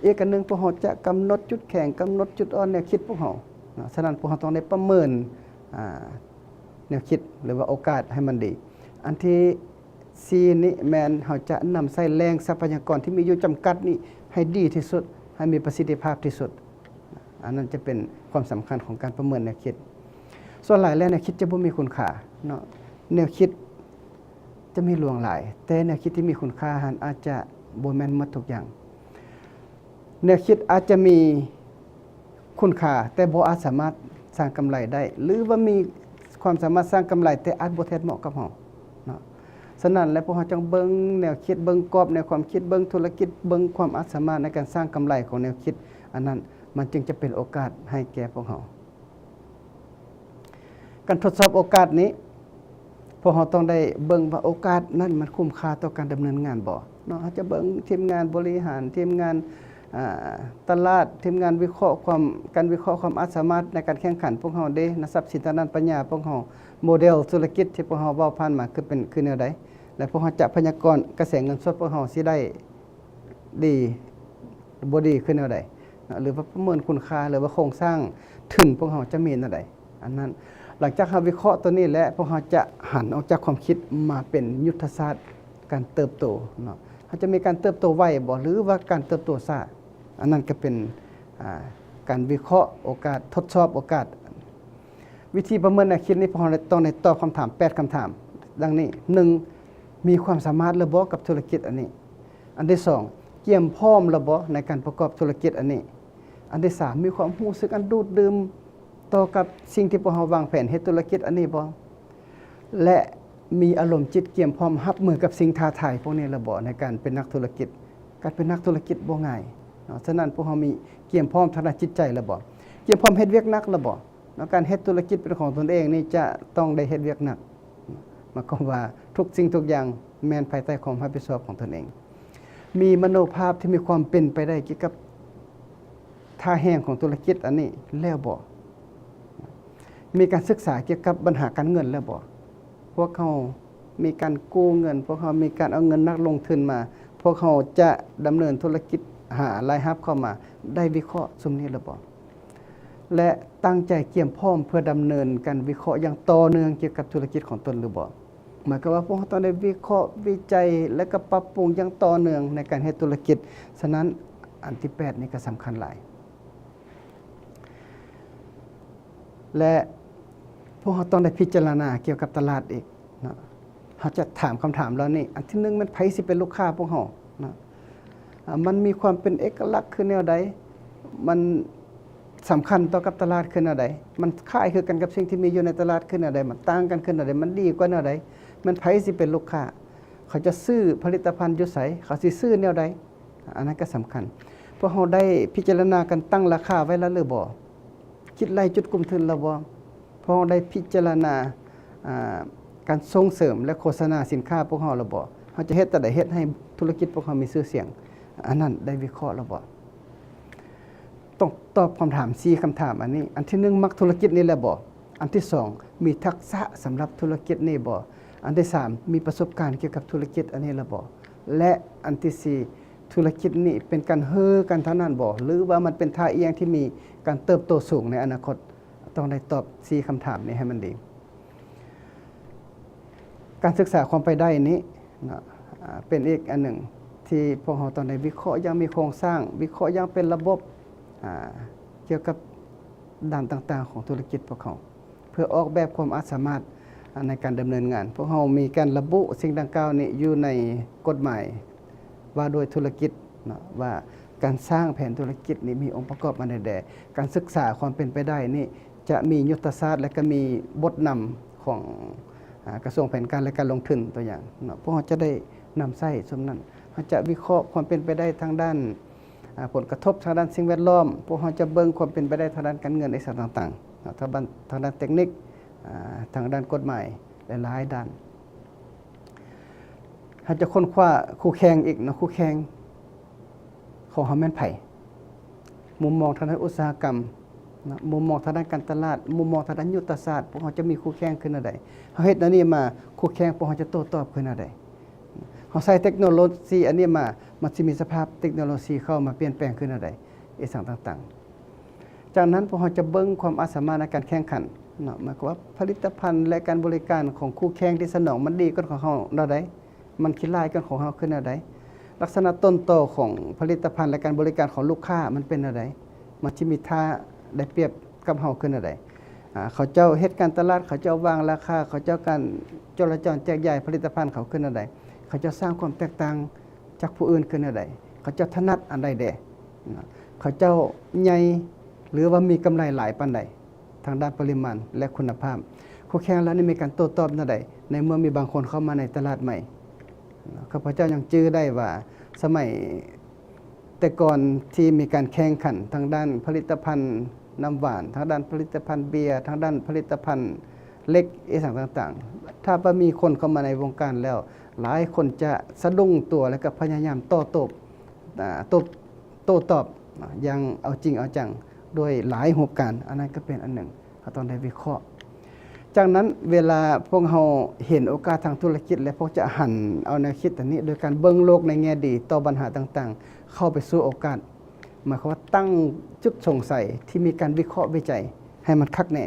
ອີກອັນໜຶ່ງ ພວກເຮົາຈະກຳນົດຈຸດແຂງ, ກຳນົດຈຸດອ່ອນແນວຄິດພວກເຮົາເນາະ. ສະນັ້ນ ພວກເຮົາຕ້ອງໄດ້ປະເມີນ ອາ ແນວຄິດ ຫຼືວ່າໂອກາດໃຫ້ມັນດີ. ອັນທີສີ່ນີ້ແມ່ນເຮົາຈະນຳໃຊ້ແຫຼ່ງຊັບພະຍາກອນທີ່ມີຢູ່ຈຳກັດນີ້ໃຫ້ດີທີ່ສຸດ, ໃຫ້ມີປະສິດທິພາບທີ່ສຸດ. ອັນນັ້ນຈະເປັນຄວາມສຳຄັນຂອງການປະເມີນແນວຄິດ. ສ່ວນຫຼາຍແລ້ວແນວຄິດຈະບໍ່ມີຄຸນຄ່າເນາະ, ແນວຄິດຈະມີຫຼວງຫຼາຍ, ແຕ່ແນວຄິດທີ່ມີຄຸນຄ່າຫັ້ນອາດຈະບໍ່ແມ່ນໝົດທຸກຢ່າງ. ແນວຄິດອາດຈະມີຄຸນຄ່າ ແຕ່ບໍ່ອາດສາມາດສ້າງກຳໄລໄດ້ ຫຼືວ່າມີຄວາມສາມາດສ້າງກຳໄລ ແຕ່ອາດບໍ່ແທດເໝາະກັບເຮົາເນາະ. ສະນັ້ນແຫຼະ ພວກເຮົາຈຶ່ງເບິ່ງແນວຄິດ, ເບິ່ງກອບແນວຄວາມຄິດ, ເບິ່ງທຸລະກິດ, ເບິ່ງຄວາມອາດສາມາດໃນການສ້າງກຳໄລຂອງແນວຄິດ, ອັນນັ້ນ ມັນຈຶ່ງຈະເປັນໂອກາດໃຫ້ແກ່ພວກເຮົາ. ການທົດສອບໂອກາດນີ້ ພວກເຮົາຕ້ອງໄດ້ເບິ່ງວ່າໂອກາດນັ້ນມັນຄຸ້ມຄ່າຕໍ່ການດຳເນີນງານບໍ່ເນາະ. ເຮົາຈະເບິ່ງທີມງານບໍລິຫານ, ທີມງານ ອາ ຕະຫຼາດ, ທີມງານວິເຄາະຄວາມ, ການວິເຄາະຄວາມອາດສາມາດໃນການແຂ່ງຂັນພວກເຮົາເດ້, ນະ ຊັບສິນທາງດ້ານປັນຍາພວກເຮົາ, ໂມເດລທຸລະກິດທີ່ພວກເຮົາເວົ້າຜ່ານມາ ຄືເປັນ ຄືແນວໃດ ແລະ ພວກເຮົາຈະພະຍາກອນກະແສເງິນສົດພວກເຮົາຊິໄດ້ ດີ ບໍ່ດີຄືແນວໃດເນາະ ຫຼືວ່າປະເມີນຄຸນຄ່າ ຫຼືວ່າໂຄງສ້າງທຶນພວກເຮົາຈະມີແນວໃດ. ອັນນັ້ນ ຫຼັງຈາກເຮົາວິເຄາະຕົວນີ້ແລ້ວ ພວກເຮົາຈະຫັນອອກຈາກຄວາມຄິດມາເປັນຍຸດທະສາດ ການເຕີບໂຕເນາະ. ເຮົາຈະມີການເຕີບໂຕໄວບໍ່ ຫຼືວ່າການເຕີບໂຕຊ້າ? ອັນນັ້ນກໍເປັນ ອ່າ ການວິເຄາະໂອກາດ, ທົດສອບໂອກາດ. ວິທີປະເມີນແນວຄິດນີ້ ພວກເຮົາຕ້ອງໄດ້ຕອບຄຳຖາມແປດຄຳຖາມດັ່ງນີ້. ໜຶ່ງ ມີຄວາມສາມາດແລ້ວບໍ່ກັບທຸລະກິດອັນນີ້? ອັນທີສອງ ກຽມພ້ອມແລ້ວບໍ່ໃນການປະກອບທຸລະກິດອັນນີ້? ອັນທີສາມ ມີຄວາມຮູ້ສຶກອັນດູດດື່ມຕໍ່ກັບສິ່ງທີ່ພວກເຮົາວາງແຜນເຮັດທຸລະກິດອັນນີ້ບໍ່? ແລະ ມີອາລົມຈິດກຽມພ້ອມຮັບມືກັບສິ່ງທ້າທາຍພວກນີ້ແລ້ວບໍ່ ໃນການເປັນນັກທຸລະກິດ? ການເປັນນັກທຸລະກິດບໍ່ງ່າຍເນາະ. ສະນັ້ນ ພວກເຮົາມີກຽມພ້ອມທາງດ້ານຈິດໃຈແລ້ວບໍ່? ກຽມພ້ອມເຮັດວຽກໜັກແລ້ວບໍ່? ເນາະ ການເຮັດທຸລະກິດເປັນຂອງຕົນເອງນີ້ຈະຕ້ອງໄດ້ເຮັດວຽກໜັກ. ໝາຍຄວາມວ່າທຸກສິ່ງທຸກຢ່າງແມ່ນພາຍໃຕ້ຄວາມຮັບຜິດຊອບຂອງຕົນເອງ. ມີມະໂນພາບທີ່ມີຄວາມເປັນໄປໄດ້ກ່ຽວກັບທ່າແຮງຂອງທຸລະກິດອັນນີ້ແລ້ວບໍ່? ມີການສຶກສາກ່ຽວກັບບັນຫາການເງິນແລ້ວບໍ່? ພວກເຮົາມີການກູ້ເງິນ, ພວກເຮົາມີການເອົາເງິນນັກລົງທຶນມາ, ພວກເຮົາຈະດຳເນີນທຸລະກິດຫາລາຍຮັບເຂົ້າມາ, ໄດ້ວິເຄາະຊຸມນີ້ແລ້ວບໍ່? ແລະ ຕັ້ງໃຈກຽມພ້ອມເພື່ອດຳເນີນການວິເຄາະຢ່າງຕໍ່ເນື່ອງກ່ຽວກັບທຸລະກິດຂອງຕົນຫຼືບໍ່? ໝາຍຄວາມວ່າພວກເຮົາຕ້ອງໄດ້ວິເຄາະ, ວິໄຈ ແລະ ກໍປັບປຸງຢ່າງຕໍ່ເນື່ອງໃນການເຮັດທຸລະກິດ. ສະນັ້ນ ອັນທີແປດນີ້ກໍສຳຄັນຫຼາຍ. ແລະ ພວກເຮົາຕ້ອງໄດ້ພິຈາລະນາກ່ຽວກັບຕະຫຼາດອີກເນາະ. ເຮົາຈະຖາມຄຳຖາມເຫຼົ່ານີ້. ອັນທີໜຶ່ງ ແມ່ນໃຜຊິເປັນລູກຄ້າພວກເຮົາເນາະ? ອາ ມັນມີຄວາມເປັນເອກະລັກຄືແນວໃດ? ມັນສຳຄັນຕໍ່ກັບຕະຫຼາດຄືແນວໃດ? ມັນຄ້າຍຄືກັນກັບສິ່ງທີ່ມີຢູ່ໃນຕະຫຼາດຄືແນວໃດ? ມັນຕ່າງກັນຄືແນວໃດ? ມັນດີກວ່າແນວໃດ? ແມ່ນໃຜຊິເປັນລູກຄ້າ? ເຂົາຈະຊື້ຜະລິດຕະພັນຢູ່ໃສ? ເຂົາຊິຊື້ແນວໃດ? ອັນນັ້ນກໍສຳຄັນ. ພວກເຮົາໄດ້ພິຈາລະນາການຕັ້ງລາຄາໄວ້ແລ້ວຫຼືບໍ່? ຄິດໄລ່ຈຸດກຸ່ມທຶນແລ້ວບໍ່? ພວກເຮົາໄດ້ພິຈາລະນາ ອາ ການສົ່ງເສີມ ແລະ ໂຄສະນາສິນຄ້າພວກເຮົາແລ້ວບໍ່? ເຮົາຈະເຮັດແນວໃດເຮັດໃຫ້ທຸລະກິດພວກເຮົາມີຊື່ສຽງ? ອັນນັ້ນໄດ້ວິເຄາະແລ້ວບໍ່? ຕ້ອງຕອບຄຳຖາມສີ່ຄຳຖາມອັນນີ້. ອັນທີໜຶ່ງ ມັກທຸລະກິດນີ້ແລ້ວບໍ່? ອັນທີສອງ ມີທັກສະສຳລັບທຸລະກິດນີ້ບໍ່? ອັນທີສາມ ມີປະສົບການກ່ຽວກັບທຸລະກິດອັນນີ້ແລ້ວບໍ່? ແລະ ອັນທີສີ່ ທຸລະກິດນີ້ເປັນການເຮີກັນເທົ່ານັ້ນບໍ່ ຫຼືວ່າມັນເປັນທ່າອ່ຽງທີ່ມີການເຕີບໂຕສູງໃນອະນາຄົດ? ຕ້ອງໄດ້ຕອບສີ່ຄຳຖາມນີ້ໃຫ້ມັນດີ. ການສຶກສາຄວາມເປັນໄປໄດ້ນີ້ເນາະ ອາ ເປັນອີກອັນໜຶ່ງທີ່ພວກເຮົາຕ້ອງໄດ້ວິເຄາະຢ່າງມີໂຄງສ້າງ, ວິເຄາະຢ່າງເປັນລະບົບ ອາ ກ່ຽວກັບດ້ານຕ່າງໆຂອງທຸລະກິດພວກເຮົາ. ເພື່ອອອກແບບຄວາມອາດສາມາດໃນການດຳເນີນງານ. ພວກເຮົາມີການລະບຸສິ່ງດັ່ງກ່າວນີ້ຢູ່ໃນກົດໝາຍວ່າດ້ວຍທຸລະກິດເນາະ ວ່າການສ້າງແຜນທຸລະກິດນີ້ມີອົງປະກອບອັນໃດແດ່. ການສຶກສາຄວາມເປັນໄປໄດ້ນີ້ຈະມີຍຸດທະສາດ ແລະ ກໍມີບົດນຳຂອງ ອາ ກະຊວງແຜນການ ແລະ ການລົງທຶນ ຕົວຢ່າງເນາະ. ພວກເຮົາຈະໄດ້ນຳໃຊ້ຊຸມນັ້ນ. ເຮົາຈະວິເຄາະຄວາມເປັນໄປໄດ້ທາງດ້ານ ອາ ຜົນກະທົບທາງດ້ານສິ່ງແວດລ້ອມ, ພວກເຮົາຈະເບິ່ງຄວາມເປັນໄປໄດ້ທາງດ້ານການເງິນ ອີກສັງຕ່າງໆເນາະ, ທາງດ້ານ ທາງດ້ານເຕັກນິກ, ອາ ທາງດ້ານກົດໝາຍ ຫຼາຍໆດ້ານ. ເຮົາຈະຄົ້ນຄວ້າຄູ່ແຂ່ງອີກເນາະ, ຄູ່ແຂ່ງຂອງເຮົາແມ່ນໃຜ? ມຸມມອງທາງດ້ານອຸດສາຫະກຳເນາະ, ມຸມມອງທາງດ້ານການຕະຫຼາດ, ມຸມມອງທາງດ້ານຍຸດທະສາດ, ພວກເຮົາຈະມີຄູ່ແຂ່ງຄືແນວໃດ? ເຮົາເຮັດແນວນີ້ມາ, ຄູ່ແຂ່ງພວກເຮົາຈະໂຕ້ຕອບຄືແນວໃດ? ເຮົາໃຊ້ເຕັກໂນໂລຊີອັນນີ້ມາ, ມັນຊິມີສະພາບເຕັກໂນໂລຊີເຂົ້າມາປ່ຽນແປງຄືແນວໃດ? ອີກສັງຕ່າງໆ. ຈາກນັ້ນພວກເຮົາຈະເບິ່ງຄວາມອາດສາມາດໃນການແຂ່ງຂັນເນາະ, ໝາຍຄວາມວ່າຜະລິດຕະພັນ ແລະ ການບໍລິການຂອງຄູ່ແຂ່ງທີ່ສະໜອງມັນດີກວ່າຂອງເຮົາແນວໃດ? ມັນຂີ້ລ້າຍກວ່າຂອງເຮົາຄືແນວໃດ? ລັກສະນະຕົ້ນຕໍຂອງຜະລິດຕະພັນ ແລະ ການບໍລິການຂອງລູກຄ້າມັນເປັນແນວໃດ? ມັນຊິມີທ່າໄດ້ປຽບ ກັບເຮົາຄືແນວໃດ? ອາ ເຂົາເຈົ້າເຮັດການຕະຫຼາດ, ເຂົາເຈົ້າວາງລາຄາ, ເຂົາເຈົ້າການຈໍລະຈອນແຈກຢາຍຜະລິດຕະພັນເຂົາຄືແນວໃດ? ເຂົາເຈົ້າສ້າງຄວາມແຕກຕ່າງຈາກຜູ້ອື່ນຄືແນວໃດ? ເຂົາເຈົ້າຖະໜັດອັນໃດແດ່? ເນາະ ເຂົາເຈົ້າໃຫຍ່ ຫຼືວ່າມີກຳໄລຫຼາຍປານໃດ ທາງດ້ານປະລິມານ ແລະ ຄຸນນະພາບ? ຄູ່ແຂ່ງເຫຼົ່ານີ້ມີການໂຕ້ຕອບແນວໃດ ໃນເມື່ອມີບາງຄົນເຂົ້າມາໃນຕະຫຼາດໃໝ່? ເນາະ ຂ້າພະເຈົ້າຍັງຈື່ໄດ້ວ່າ ສະໄໝ ແຕ່ກ່ອນທີ່ມີການແຂ່ງຂັນທາງດ້ານຜະລິດຕະພັນນ້ຳຫວານ, ທາງດ້ານຜະລິດຕະພັນເບຍ, ທາງດ້ານຜະລິດຕະພັນເຫຼັກ ອີ່ສັງຕ່າງໆ, ຖ້າວ່າມີຄົນເຂົ້າມາໃນວົງການແລ້ວ, ຫຼາຍຄົນຈະສະດຸ້ງຕົວ ແລະ ກໍພະຍາຍາມຕໍ່ໂຕ້ ອາ ໂຕ້ ໂຕ້ຕອບ ອາ ຢ່າງເອົາຈິງເອົາຈັງ ດ້ວຍຫຼາຍຮູບການ. ອັນນັ້ນກໍເປັນອັນໜຶ່ງ ເຮົາຕ້ອງໄດ້ວິເຄາະ. ຈາກນັ້ນເວລາພວກເຮົາເຫັນໂອກາດທາງທຸລະກິດ ແລະ ພວກຈະຫັນເອົາແນວຄິດອັນນີ້ ໂດຍການເບິ່ງໂລກໃນແງ່ດີຕໍ່ບັນຫາຕ່າງໆ ເຂົ້າໄປສູ່ໂອກາດ, ໝາຍຄວາມວ່າຕັ້ງຈຸດສົງໄສທີ່ມີການວິເຄາະວິໄຈໃຫ້ມັນຄັກແນ່.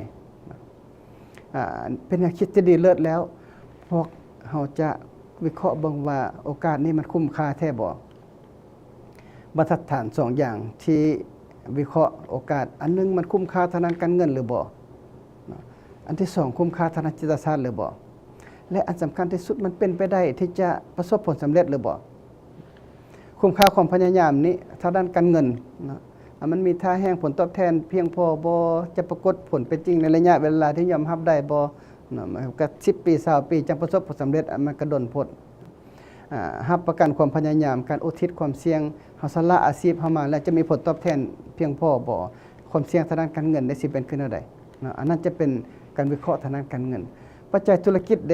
ອາ ເປັນແນວຄິດທີ່ດີເລີດແລ້ວ, ພວກເຮົາຈະ ວິເຄາະເບິ່ງວ່າໂອກາດນີ້ມັນຄຸ້ມຄ່າແທ້ບໍ່? ບັນທັດຖານສອງຢ່າງທີ່ວິເຄາະໂອກາດ, ອັນໜຶ່ງ ມັນຄຸ້ມຄ່າທາງດ້ານການເງິນຫຼືບໍ່? ອັນທີສອງ ຄຸ້ມຄ່າທາງດ້ານຈິດຕະຊາດຫຼືບໍ່? ແລະ ອັນສຳຄັນທີ່ສຸດ ມັນເປັນໄປໄດ້ທີ່ຈະປະສົບຜົນສຳເລັດຫຼືບໍ່? ຄຸ້ມຄ່າຄວາມພະຍາຍາມນີ້ທາງດ້ານການເງິນເນາະ ມັນມີທ່າແຮງຜົນຕອບແທນພຽງພໍບໍ່? ຈະປາກົດຜົນເປັນຈິງໃນໄລຍະເວລາທີ່ຍອມຮັບໄດ້ບໍ່? ເນາະ ມັນກໍສິບປີ ຊາວປີ ຈັ່ງປະສົບຜົນສຳເລັດ ອັນມັນກໍດົນໂພດ. ອາ ຮັບປະກັນຄວາມພະຍາຍາມ, ການອຸທິດຄວາມສ່ຽງ, ເຮົາສະຫຼະອາຊີບເຮົາມາແລ້ວຈະມີຜົນຕອບແທນພຽງພໍບໍ່? ຄວາມສ່ຽງທາງດ້ານການເງິນໄດ້ຊິເປັນຄືແນວໃດເນາະ? ອັນນັ້ນຈະເປັນການວິເຄາະທາງດ້ານການເງິນ. ປັດໄຈທຸລະກິດເດ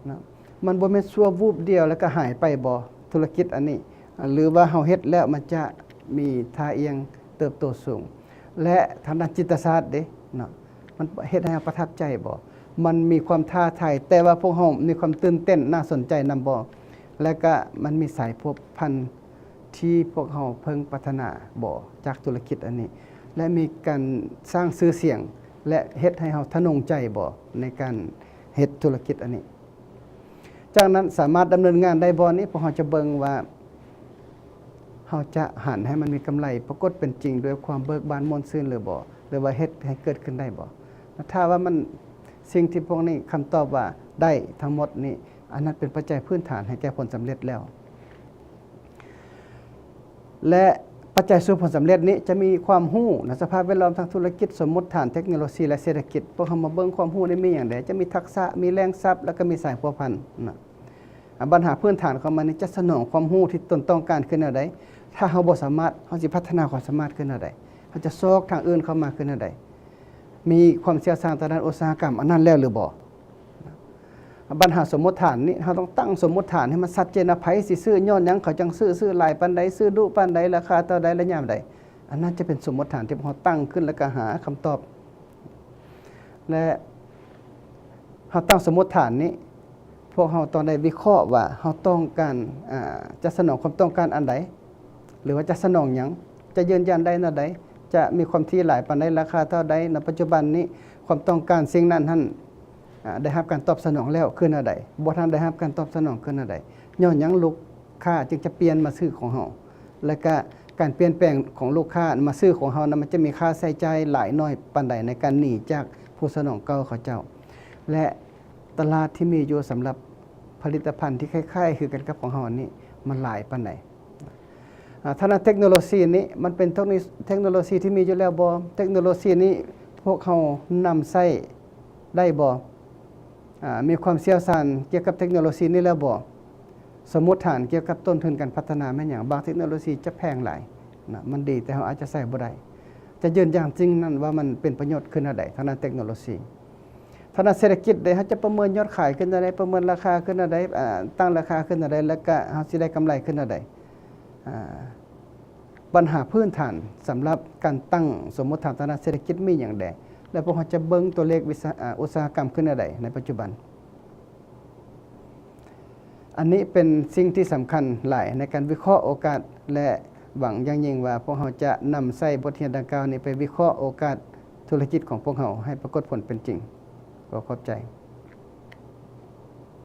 ເນາະ? ມັນບໍ່ແມ່ນຊົ່ວວູບດຽວແລ້ວກໍຫາຍໄປບໍ່? ທຸລະກິດອັນນີ້ ຫຼືວ່າເຮົາເຮັດແລ້ວມັນຈະມີທ່າອ່ຽງເຕີບໂຕສູງ? ແລະ ທາງດ້ານຈິດຕະຊາດເດເນາະ? ມັນເຮັດໃຫ້ເຮົາປະທັບໃຈບໍ່? ມັນມີຄວາມທ້າທາຍ, ແຕ່ວ່າພວກເຮົາມີຄວາມຕື່ນເຕັ້ນ ໜ້າສົນໃຈນຳບໍ່? ແລະກະມັນມີສາຍພົວພັນທີ່ພວກເຮົາເພິ່ງປາດຖະໜາບໍ່ຈາກທຸລະກິດອັນນີ້? ແລະ ມີການສ້າງຊື່ສຽງ ແລະ ເຮັດໃຫ້ເຮົາທະນົງໃຈບໍ່ໃນການເຮັດທຸລະກິດອັນນີ້? ຈາກນັ້ນສາມາດດຳເນີນງານໄດ້ບໍ່ນີ້? ພວກເຮົາຈະເບິ່ງວ່າ ເຮົາຈະຫັນໃຫ້ມັນມີກຳໄລປາກົດເປັນຈິງດ້ວຍຄວາມເບີກບານມ່ວນຊື່ນຫຼືບໍ່? ຫຼືວ່າເຮັດໃຫ້ເກີດຂຶ້ນໄດ້ບໍ່? ຖ້າວ່າມັນ ສິ່ງທີ່ພວກນີ້ຄຳຕອບວ່າໄດ້ທັງໝົດນີ້ ອັນນັ້ນເປັນປັດໄຈພື້ນຖານໃຫ້ແກ່ຜົນສຳເລັດແລ້ວ. ແລະ ປັດໄຈສູ່ຜົນສຳເລັດນີ້ຈະມີຄວາມຮູ້ນະ ສະພາບແວດລ້ອມທາງທຸລະກິດ, ສົມມຸດຖານ, ເຕັກໂນໂລຊີ ແລະ ເສດຖະກິດ. ພວກເຮົາມາເບິ່ງຄວາມຮູ້ນີ້ມີຫຍັງແດ່? ຈະມີທັກສະ, ມີແຫຼ່ງຊັບ ແລ້ວກໍມີສາຍພົວພັນນະ. ອາ ບັນຫາພື້ນຖານຂອງມັນນີ້ຈະສະໜອງຄວາມຮູ້ທີ່ຕົນຕ້ອງການຄືແນວໃດ? ຖ້າເຮົາບໍ່ສາມາດ, ເຮົາຊິພັດທະນາຄວາມສາມາດຄືແນວໃດ? ເຮົາຈະຊອກທາງອື່ນເຂົ້າມາຄືແນວໃດ? ມີຄວາມຊ່ຽວຊານທາງດ້ານອຸດສາຫະກຳອັນນັ້ນແລ້ວຫຼືບໍ່? ບັນຫາສົມມຸດຖານນີ້ ເຮົາຕ້ອງຕັ້ງສົມມຸດຖານໃຫ້ມັນຊັດເຈນວ່າ ໃຜຊິຊື້, ຍ້ອນຫຍັງເຂົາຈັ່ງຊື້, ຊື້ຫຼາຍປານໃດ, ຊື້ດຸປານໃດ, ລາຄາເທົ່າໃດ ແລະ ຍາມໃດ. ອັນນັ້ນຈະເປັນສົມມຸດຖານທີ່ພວກເຮົາຕັ້ງຂຶ້ນ ແລ້ວກໍຫາຄຳຕອບ. ແລະ ເຮົາຕັ້ງສົມມຸດຖານນີ້ ພວກເຮົາຕ້ອງໄດ້ວິເຄາະວ່າເຮົາຕ້ອງການ, ອາ, ຈະສະໜອງຄວາມຕ້ອງການອັນໃດ ຫຼືວ່າຈະສະໜອງຫຍັງ, ຈະຢືນຢັນໄດ້ແນວໃດ, ຈະມີຄວາມຖີ່ຫຼາຍປານໃດ, ລາຄາເທົ່າໃດ. ໃນປັດຈຸບັນນີ້ ຄວາມຕ້ອງການສິ່ງນັ້ນຫັ້ນ ອາ, ໄດ້ຮັບການຕອບສະໜອງແລ້ວຄືແນວໃດ, ບໍ່ທັນໄດ້ຮັບການຕອບສະໜອງຄືແນວໃດ, ຍ້ອນຫຍັງລູກຄ້າຈຶ່ງຈະປ່ຽນມາຊື້ຂອງເຮົາ, ແລະກະການປ່ຽນແປງຂອງລູກຄ້າມາຊື້ຂອງເຮົານັ້ນ ມັນຈະມີຄ່າໃຊ້ຈ່າຍຫຼາຍໜ້ອຍປານໃດໃນການໜີຈາກຜູ້ສະໜອງເກົ່າເຂົາເຈົ້າ, ແລະ ຕະຫຼາດທີ່ມີຢູ່ສຳລັບຜະລິດຕະພັນທີ່ຄ້າຍໆຄືກັນກັບຂອງເຮົານີ້ ມັນຫຼາຍປານໃດ. ອາ, ທາງດ້ານເຕັກໂນໂລຊີນີ້ ມັນເປັນເຕັກໂນ, ເຕັກໂນໂລຊີທີ່ມີຢູ່ແລ້ວບໍ່? ເຕັກໂນໂລຊີນີ້ພວກເຮົານຳໃຊ້ໄດ້ບໍ່? ອາ, ມີຄວາມຊ່ຽວຊານກ່ຽວກັບເຕັກໂນໂລຊີນີ້ແລ້ວບໍ່? ສົມມຸດຖານກ່ຽວກັບຕົ້ນທຶນການພັດທະນາແມ່ນຫຍັງ? ບາງເຕັກໂນໂລຊີຈະແພງຫຼາຍນະ, ມັນດີ ແຕ່ເຮົາອາດຈະໃຊ້ບໍ່ໄດ້. ຈະຢືນຢັນສິ່ງນັ້ນວ່າມັນເປັນປະໂຫຍດຄືແນວໃດທາງດ້ານເຕັກໂນໂລຊີ? ທາງດ້ານເສດຖະກິດເດ ເຮົາຈະປະເມີນຍອດຂາຍຂຶ້ນແນວໃດ, ປະເມີນລາຄາຂຶ້ນແນວໃດ, ອາ, ຕັ້ງລາຄາຂຶ້ນແນວໃດ ແລ້ວກະເຮົາຊິໄດ້ກຳໄລຂຶ້ນແນວໃດ? ອາ, ບັນຫາພື້ນຖານສຳລັບການຕັ້ງສົມມຸດຖານທາງດ້ານເສດຖະກິດມີຫຍັງແດ່? ແລະ ພວກເຮົາຈະເບິ່ງຕົວເລກວິສາ, ອາ, ອຸດສາຫະກຳຄືແນວໃດໃນປັດຈຸບັນ? ອັນນີ້ເປັນສິ່ງທີ່ສຳຄັນຫຼາຍໃນການວິເຄາະໂອກາດ ແລະ ຫວັງຢ່າງຍິ່ງວ່າພວກເຮົາຈະນຳໃຊ້ບົດຮຽນດັ່ງກ່າວນີ້ໄປວິເຄາະໂອກາດທຸລະກິດຂອງພວກເຮົາໃຫ້ປາກົດຜົນເປັນຈິງ. ຂໍຂອບໃຈ.